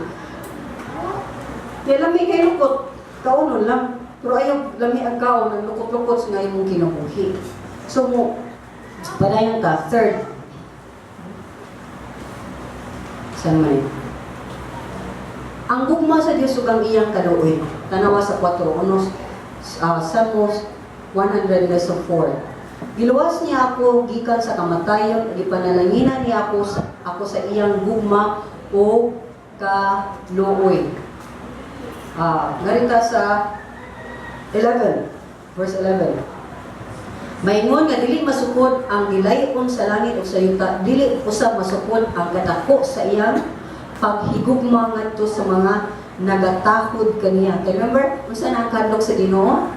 Kaya lami kay lukot, kaunon lang. Pero ayaw lami ang kaon ang lukot-lukot sa nga imong kinabuhi. So mo, padayon ta, third. San man yun? Ang gugma sa Dios ug ang iyang kaluoy. Tanawa sa 4:1, Salmos 100 verse 4. Giluwas niya ako gikan sa kamatayon, gipanalanginan niya ako sa iyang gugma o kaluoy. Ngarita sa 11, verse 11. Maingon nga dili masukod ang gilayon sa langit o sa yuta, dili usab masukod ang kadako sa iyang paghigugma ngadto sa mga nagatahod kaniya. Kay remember, unsa na ang kadlok sa Ginoo?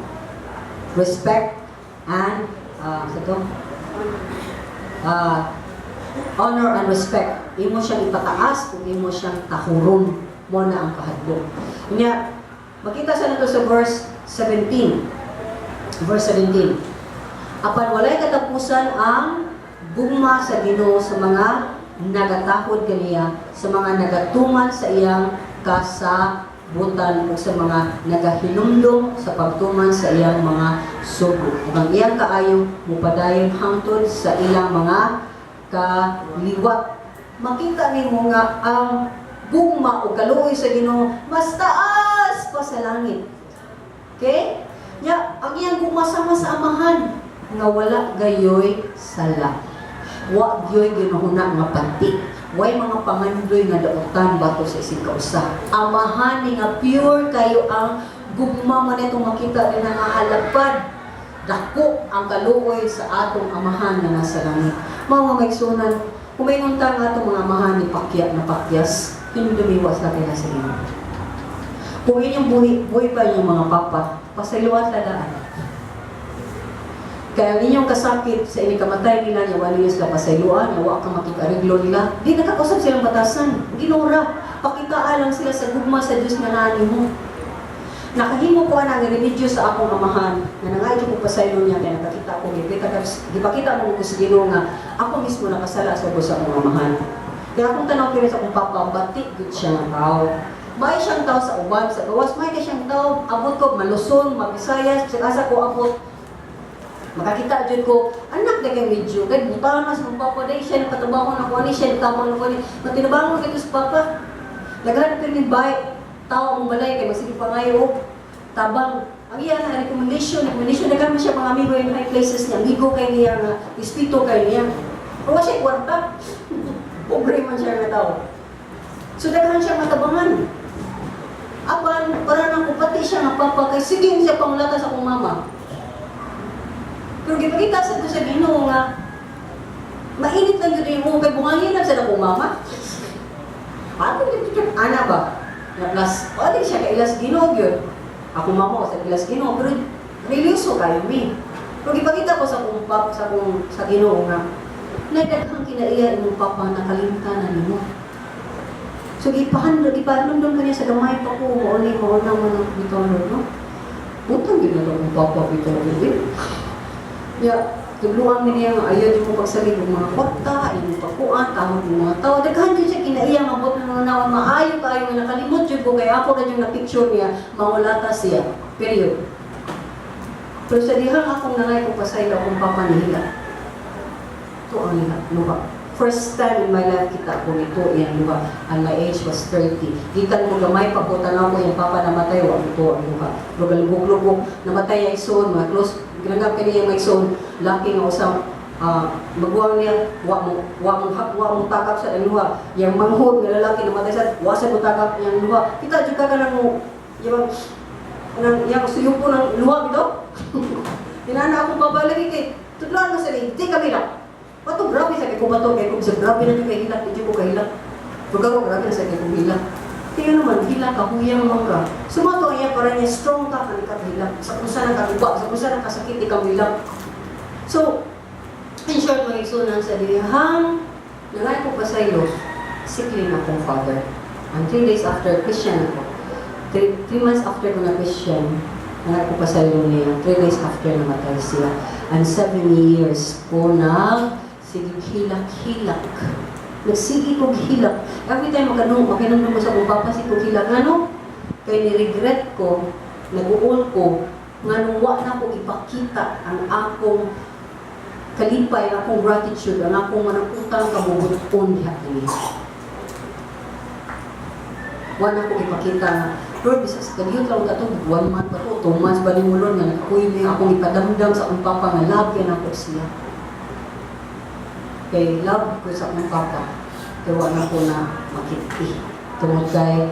Respect and sa to? Honor and respect. Imo siyang ipataas kung imo siyang tahuron, mo na ang kahadlok. Nya, makita sa nato sa verse 17. Verse 17. Apan walay katapusan ang gugma sa Ginoo sa mga nagatahod kaniya, sa mga nagatuman sa iyang kasabutan ug sa mga nagahinumdom sa pagtuman sa iyang mga sugo. Ug ang iyang kaayo mupadayon hangtod sa ilang mga kaliwat. Makita nimo nga ang gugma o kaluoy sa Ginoo mas taas pa sa langit. Okay? Nya, ang iyang gugma sama sa amahan nga wala gayoy sala. Wa gyoy ginuhuna nga pati. Way mga pangandoy nga dautan batok sa isig kausa. Amahan ni nga pure kayo ang gugma man itong makita ni nga halapad. Dako ang kaluoy sa atong amahan nga nasa langit. Mao nga maigsunan, kumaingon ta nga atong mga amahan ni pakya na pakyas, hindumiwas na kaya sa Ginoo. Kung inyong buhi, buhi pa inyong mga papa, pasayloan daan. Kaya ang inyong kasakit sa inyong kamatay nila, nga wala niyo sila pasayloan, nga wa ka makikareglo nila, di nakakausap silang batasan. Ginora, pakitaa lang sila sa gugma sa Diyos nga naa nimo. Nakahimo ko ana nga remedyo sa akong amahan nga nangayo ko pasaylo niya kay nakakita ko gipakita mo ko sa Ginoo nga ako mismo nakasala sa sa akong amahan. Kaya akong tanaw kini sa akong papa, bati gud siya nga tao. May siyang tao sa uban, sa gawas, may kay siyang tao, abot ko maluson, mabisayas, sa asa ko abot. Makakita jud ko, anak na kay medyo, kay butahan na sa akong papa, dahil siya nakatrabaho na ko, ani siya nagtabang na ko, ani, matinabangon kay sa papa. Naghanap kami bay, tao ang balay, kay magsige pa ngayo, tabang. Ang iya na recommendation, recommendation, naghanap siya mga amigo in high places niya, amigo kay niya nga, respeto kay niya. Pero wa siya kwarta. Pobre man siya nga tao. So daghan siya matabangan. Apan, para nang kupati siya nga papa, kay sige siya pangulata sa akong mama. Pero gipakita sa ko sa Ginoo nga mainit lang yun mo kay bungangin lang sa akong mama. Ato gyud ana ba? Na plus, wala siya kay ilas Ginoo gyud. Ako mama ko sa ilas Ginoo pero religyoso kayo mi. Pero gipakita ko sa akong pap sa akong sa Ginoo nga nagdaghang kinaiya imong papa nakalimtan na nimo. So gipahandol gipahandol kaniya sa gamay pa ko mao ni mao na mo nang bitaw, no. Butang gyud na akong papa bitaw gyud. Ya, tubluan mi niya nga ayaw di mo pagsalig og mga kwarta, imong pagkuan, tahod ng mga tao. Daghan jud siya kinaiya nga bot na naon maayo kaayo nga nakalimot jud ko kay ako ra yung na-picture niya, mangulata siya. Period. Pero sa dihang akong nangay ko pasaylo akong papa nihila. Ito ang liha, luha. First time in my life kita ko nito iyang luha. And my age was 30. Gikan ko gamay pa ko tanaw ko yung papa namatay wa ito ang luha. Lugalubog-lubog namatay ang igsoon, mga close ginanggap kani yung igsoon, laki nga usang maguwang niya wa mo tagap sa luha. Yang manghod nga lalaki namatay sa wa sa mo tagap niyang luha. Kita jud ka kanang mo yang nang yang suyupo ng luha bitaw. Inana akong babalagi kay tudloan mo sa di kami lang. Pato grabe sa kay kubato kay kung sa grabe na kay hilak, di ko kahilak. Pagka grabe na sa kay kung hilak. Kaya naman, hilak ka, huyang man ka. Sumato iya para niya strong ka kan ka hilak. Sa kung saan ka sa kung saan ka sakit ikaw hilak. So, in short, mga igsunan, sa dihang nangay ko pasaylo, sickly na akong father. And 3 days after, Christian ako. 3 months after ko na Christian, anak ko pasaylo niya, 3 days after namatay siya. And 7 years ko na sige hilak-hilak. Nagsige kog hilak. Every time makinumdum ko sa akong papa, sige kog hilak. Ngano? Kay ni-regret ko, nag-uol ko, nga wa na ko ipakita ang akong kalipay, ang akong gratitude, ang akong manakutang kabubut-on diha kaniya. Wa na ko ipakita nga, "Lord, bisag sa kalihot lang ta to, one month pa to, 2 months ba nimo, Lord, nga nakakuy mi akong ipadamdam sa akong papa nga love kay nako siya." Kay love ko sa akong papa, kay wa na ko na makiti. Tungod kay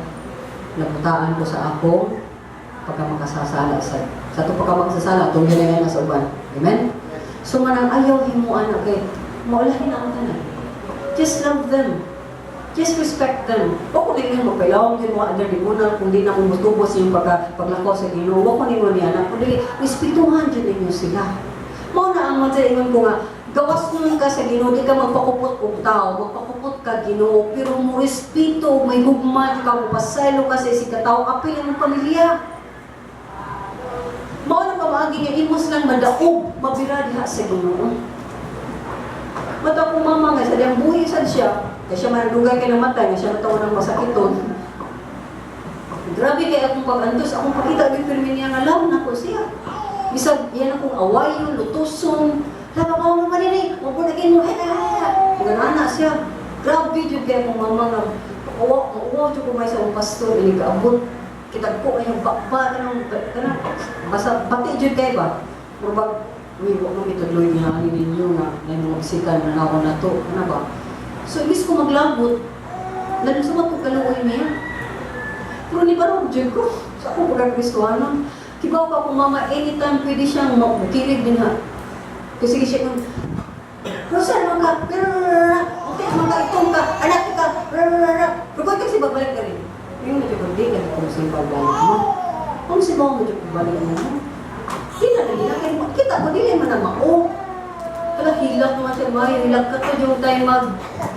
nabutaan ko sa akong pagkamakasasala sa atong pagkamakasasala, atong ginayan na sa uban. Amen? So manang ayaw himuan, okay, maulahin ang tanan. Just love them. Just respect them. O kung ninyo magpailawom din mo under libunan, kung di na mo mutubos yung paglakaw sa Ginoo, wa ko ninyo niya na, kundi respetuhan jud ninyo sila. Mao na ang mga ingon ko nga, gawas nun ka sa Ginoo, di ka magpakupot og tao, magpakupot ka Ginoo, pero mo respeto, may gugma ka, mo pasaylo ka sa isig ka tao, apil ang pamilya. Mao na pamaagi nga imos lang madaog, mabira diha sa Ginoo. Mata ko mama nga sa diyang buhi sad siya, kay siya manadugay kay namatay, nga siya matawa ng masakiton. Grabe kay akong pag-antos, akong pakita gyud pirmi niya nga love nako siya. Bisag yan akong awayon, lutuson, laba ko naman ini, wag mo naging mo, he. Mga na siya. Grabe jud kay akong mama nga, uwa, uwa jud ko may sa akong pastor, ini kaabot. Kitag ko ay bakba, kanang, kanang, basta bati jud kay ba? Murag, uy, wa mo mitudloy niya ani ninyo nga, na mga bisita na ako na to, ano ba? So, imbis ko maglabot, nalusumat ko kaluoy niya. Pero ni barog jud ko sa akong pagka-Kristohanon. Kibaw ka akong mama, anytime pwede siyang makirig din ha. Kasi siya kung, "Rosa, man ka, okay, man ka, itong ka, anak ka, pero kung kasi babalik ka rin." Yung medyo kung di ka kung sino pagbalik mo. Kung si mo medyo pagbalik mo, di na dili na, kaya kita ko, dili man na mao. Wala, hilak naman siya, may hilak ka to, yung time mag,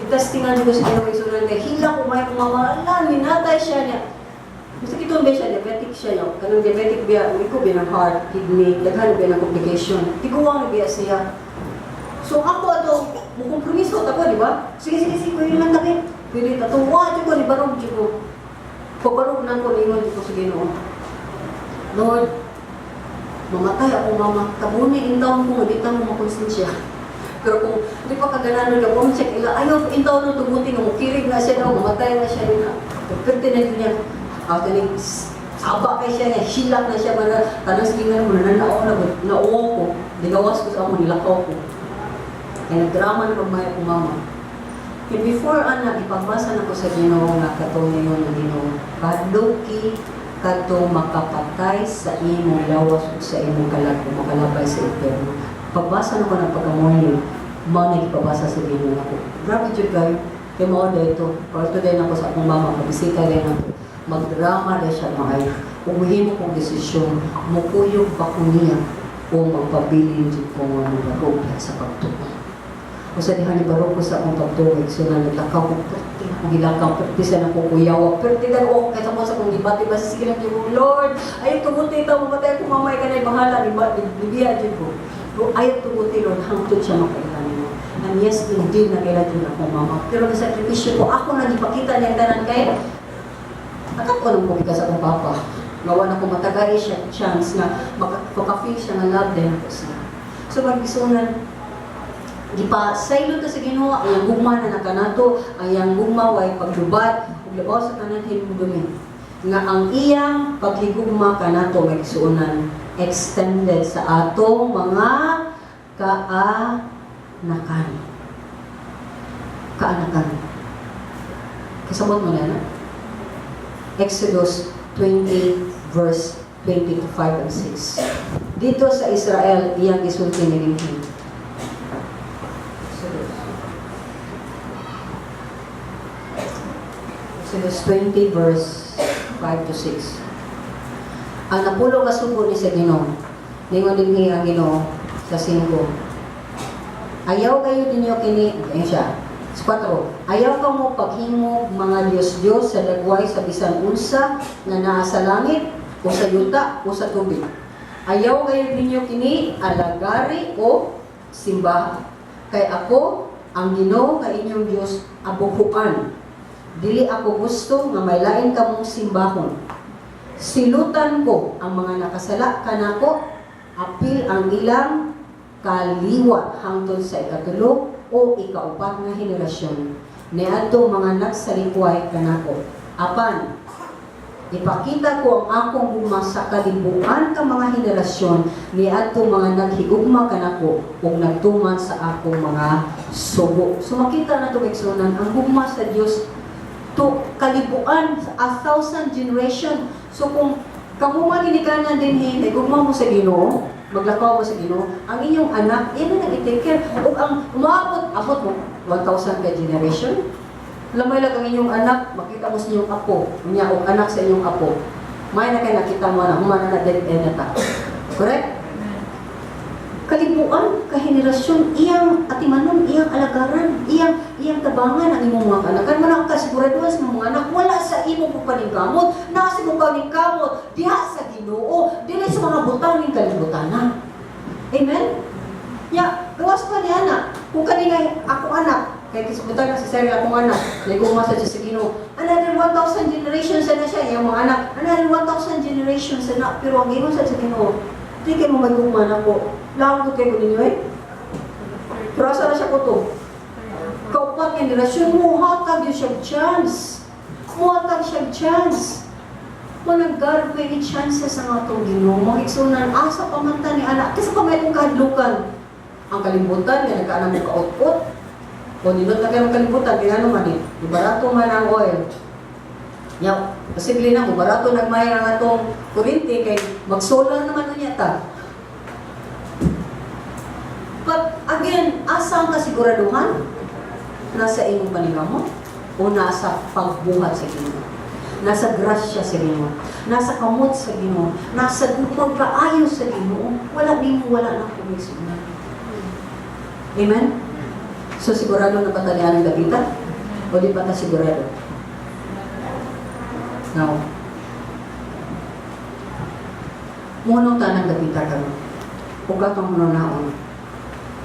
itestingan ko sa Ginoo isunan kay hilak ko, may mama, ala, minatay siya niya. Basta kitong ba siya, diabetic siya, yung kanang diabetic biya, iko biya ng heart, kidney, daghan biya ng complication. Tiguang na biya siya. So ako ato, mo kompromiso ta ko, di ba? Sige, sige, sige, kuya lang tabi. Pwede tatuwa, jud ko, ni barog jud ko. Pagbarog na ko, ningon jud ko sa Ginoo. "Lord, mamatay ako mama, tabuni intawon ko, di ta mo makonsensya." Pero kung di pa kagananon ka, kung check ila, ayaw intawon no tuguti nga mukirig na siya daw, mamatay na siya din. Pwerte na din niya. Ako ning saba kay siya niya, hilak na siya mana, tanang silingan mo na nao na nauo ko, digawas ko sa amo, nilakaw ko. Kaya nagdrama na pagmaya ko mama. And before ana, ipagbasa na ko sa Ginoo nga katong ngayon ng Ginoo, "Kadluki kadtong makapatay sa imong lawas ug sa imong kalag ug makalabay sa impyerno." Pagbasa na ko ng pagka-morning, mao na ipabasa sa Ginoo nako. Grabe jud kayo. Kay mao dito, pagto din ako sa akong mama, pabisita din ako. Magdrama na siya maayo. Ug muhimo kong desisyon, mukuyog pa ko niya o magpabilin jud ko nga mobarog sa pagtuo. O sa diha ni barog ko sa akong pagtuo, so na naglakaw ko, perti na akong gilakaw, perti sa akong kuyawa, perti na ako, kahit ako sa akong gibati, basta sige lang jud ko, "Lord, ayaw tuguti ito, mamatay ako mamay ka na, bahala, nibiya jud ko. Pero ayaw tuguti, Lord, hangtod siya makaila nimo." And yes, indeed, nakaila jud akong mama. Pero sa sakripisyo ko, ako na gipakita niya tanan kay, Nakatuon ko sa akong papa. Gawa na ko matagay siya chance nga maka-feel siya nga love din ako siya. So magisunan, gipa saylo ta sa Ginoo ang gugma na nakanato, ang iyang gugma way paglubad ug labaw sa tanan hinumdumi nga ang iyang paghigugma kanato, may kisuonan, extended sa atong mga kaanakan. Kaanakan. Kasabot mo na, no? Exodus 20 verse 25 and 6. Dito sa Israel, iyang gisulti ni Limhi. Exodus. Exodus 20 verse 5 to 6. Ang napulo ka sugo ni sa Ginoo. Ningon dinhi ang Ginoo sa 5. Ayaw kayo ninyo kini, ayun siya. Sa 4, "Ayaw kamo paghimo mga Diyos-Diyos sa dagway sa bisan unsa nga naa sa langit o sa yuta o sa tubig. Ayaw gayud ninyo kini alagari o simbaha. Kay ako, ang Ginoo nga inyong Dios, abuhuan. Dili ako gusto nga may lain kamong simbahon. Silutan ko ang mga nakasala kanako, apil ang ilang kaliwat hangtod sa ikatulo o ikaupat nga henerasyon niadto mga nagsalikway kanako. Apan ipakita ko ang akong gugma sa kalibuan ka mga henerasyon niadto mga naghigugma kanako ug nagtuman sa akong mga sugo." So makita nato, igsuonan, ang gugma sa Dios to kalibuan, a thousand generation. So kung kamo man ginikanan dinhi, may gugma mo sa Ginoo, maglakaw mo sa Ginoo, ang inyong anak, iyan na nag-take care. Ug ang umaabot, abot mo 1,000 ka generation. Lamay lang ang inyong anak, makita mo sa inyong apo, unya og anak sa inyong apo. May na kay nakita mo na, humana na dead end na ta. Correct? Kalibuan, kahenerasyon, iyang atimanon, iyang alagaran, iyang tabangan ang imong mga anak. Kan man ang kasiguraduhan sa mga anak, wala sa imong paningkamot, naa sa imong paningkamot, diha sa Ginoo, dili sa mga butang ning kalibutan na. Amen? Ya, gawas pa niya na. Kung kani nga akong anak, kay kisbutan na si Sarah akong anak, nagugma sa sa Ginoo. Another 1,000 generations na siya, iyang mga anak. Another 1,000 generations na, pero ang ingon sa Ginoo, di kay mo may gugma na ko. Lahat ko kayo ninyo eh. Pero asa na siya ko to? Kaupat generasyon, muhatag yun siya chance. Muhatag siya chance. Walang God many chances ang atong Ginoo. Mga igsuonan, asa pa man ta ni anak. Kasi pa may itong kahadlukan. Ang kalibutan, nga nagkaanam mo kaut-ut. O nindot na kayo ang kalibutan, kaya ano man eh, barato man ang oil. Ya, posible na mo barato nagmay ang atong kuryente kay mag-solar naman unya ta. But again, asa ang kasiguraduhan? Nasa imong paningkamot o nasa pagbuhat sa Ginoo? Nasa grasya sa Ginoo, nasa kamot sa Ginoo, nasa pagkaayo sa Ginoo. Wala nimo, wala nang kumisunan. Amen? So sigurado na ba ang dapita? O di pa ta sigurado? Now, muno ta ng dapita karon. Ug atong hunaon.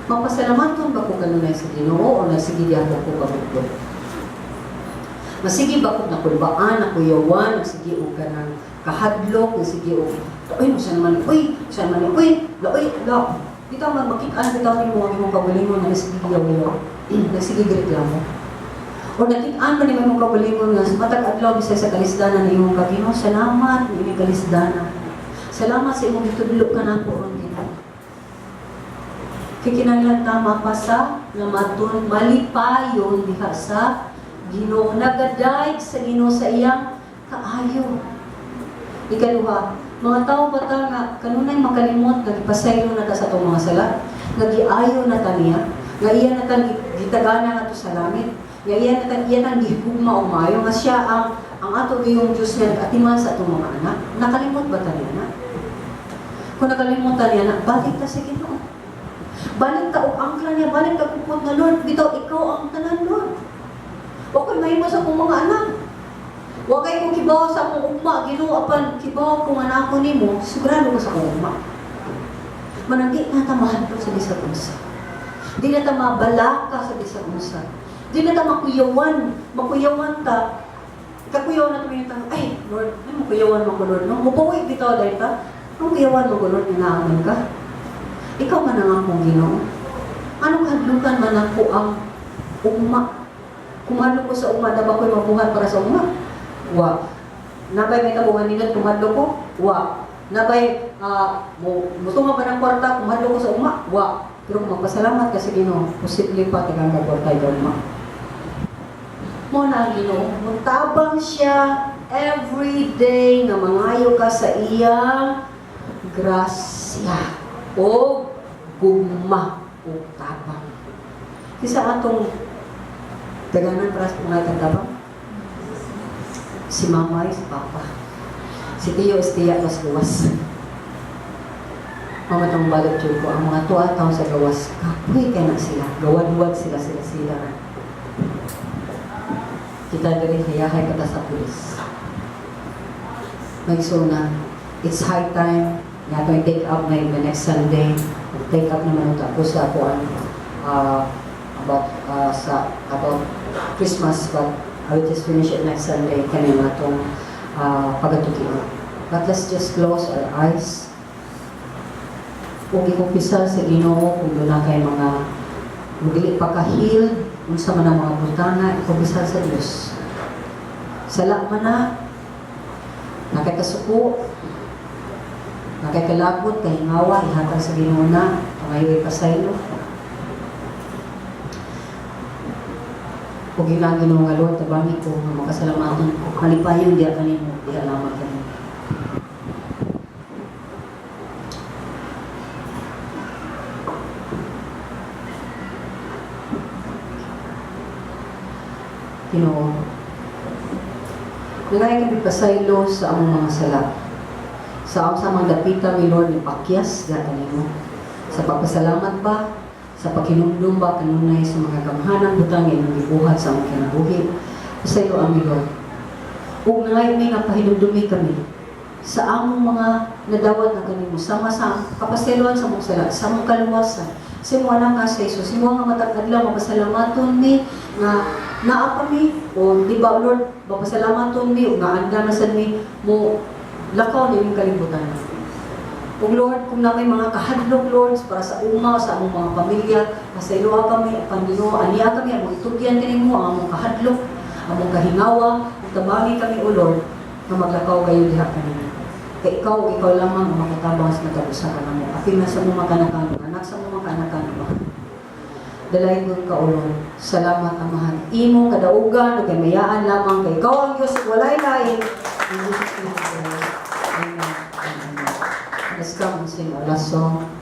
Mapasalamaton ba ko kanunay sa Ginoo o nagsige gyapon ko kabugto? Masige ba ko nakulbaan, nakuyawan, nagsige og kanang kahadlok, nagsige og uy, sa naman, uy, sa naman, uy, la, uy, la. Bitaw man makit-an bitaw nimo ang imong kaugalingon nga nagsige yaw, nagsige reklamo. O nakit-an pa nimo imong kaugalingon nga matag adlaw bisag sa kalisdanan imong ka, "Ginoo, salamat ni imong kalisdanan. Salamat sa imong gitudlo kanako ron, Ginoo." Kay kinahanglan ta mapasa nga maton malipayon diha sa Ginoo, nagadayeg sa Ginoo sa iyang kaayo. Ikaduha, mga tao ba ta nga kanunay makalimot nga gipasaylo na ta sa atong mga sala, nga giayo na ta niya, nga iya na ta gitagana nga to sa langit, nga iya na ta iya tang gihugma og maayo, nga siya ang ato gayong Dios nga nag-atiman sa atong mga anak? Nakalimot ba ta niya na? Kung nakalimutan niya na, balik ta sa Ginoo. Balik ta og angkla niya, balik ta kupot nga, "Lord, bitaw ikaw ang tanan, Lord. Wa ko'y mahimo sa akong mga anak. Wa kay ko kibaw sa akong ugma, Ginoo, apan kibaw ko nga naa ko nimo, sigurado ko sa akong ugma." Manang di na ta mahadlok sa bisag unsa. Di na ta mabalaka sa bisag unsa. Di na ta makuyawan, makuyawan ta. Kakuyawan na ito yung, "Ay, Lord, ay, makuyawan mo ko, Lord, no?" Mupawi bitaw dahil ta. Ang kuyawan mo ko, Lord, nga naaman ka. Ikaw man ang akong Ginoo. Anong hadlukan man ako ang ugma? Kung ko sa ugma, na ba ko'y mabuhat para sa ugma? Wa. Nabay may tabuhan nila, kumadlo ko? Wa. Nabay, mutunga pa ng kwarta, kumadlo ko sa ugma? Wa. Pero kung magpasalamat ka sa Ginoo, posible pa tagang ka kwarta ikaw ugma. Mo na ang Ginoo, mutabang siya every day nga mangayo ka sa iyang grasya o gugma o tabang. Kinsa atong daganan para sa mga tabang? Si mama, si papa. Si tiyo, si tiya, mas gawas. Mama tong balot jud ko, ang mga tuwa taon sa gawas, kapoy kay na sila. Gawad-wad sila sila sila. Kita diri hayahay pa ta sa pulis. Maigsuonan, it's high time nga atong take up na the next Sunday. Take up naman ito ako sa kuan about sa about Christmas, but I will just finish it next Sunday kani atong pagatukion. But let's just close our eyes. Ug ikumpisal sa Ginoo kung duna kay mga dili pa ka-healed, unsa man ang mga butanga, ikumpisal sa Dios. Sala man na, nakay kasuko, nakay kalakot, kahingawa, ihatag sa Ginoo na, pangayo ipasaylo. Ug ginang Ginoo nga Lord, tabangi ko nga makasalamatan ko. Malipayon diha kanimo, diha lamang kanimo. Ginoo, nangayo kami pasaylo sa among mga sala. Sa among sa mga dapita mi, Lord, ni pakyas diha kanimo. Sa pagpasalamat ba, sa paghinumdum ba kanunay sa mga gamhanang butang nga imong gibuhat sa among kinabuhi. Pasaylo ami, Lord. Ug nangayo mi nga pahinumdumi kami sa among mga nadawat na kanimo sama sa kapasayloan sa among sala, sa among kaluwasan. Sa imong anak nga si Jesus, imo nga matag adlaw mapasalamaton mi nga naa pa mi o di ba, Lord, mapasalamaton mi ug nga andam na sad mi mo lakaw ni imong kalibutan. Ug Lord, kung naa may mga kahadlok, Lord, para sa uma, sa among mga pamilya, pasayloa kami, Panginoon, aniya kami, among itugyan kanimo ang among kahadlok, among kahingawa, ug tabangi kami, O Lord, nga maglakaw kayo diha kanimo. Kay ikaw, ug ikaw lamang ang makatabang sa matag usa kanamo. Apil na sa among mga kanakan, anak sa among mga kanakan, Amahan. Dalaygon ka, O Lord. Salamat, Amahan. Imong kadaugan, ug kamayaan lamang kay ikaw ang Diyos, ug walay lain. In Jesus' name, we pray. Amen and amen. Let's come and sing our last song.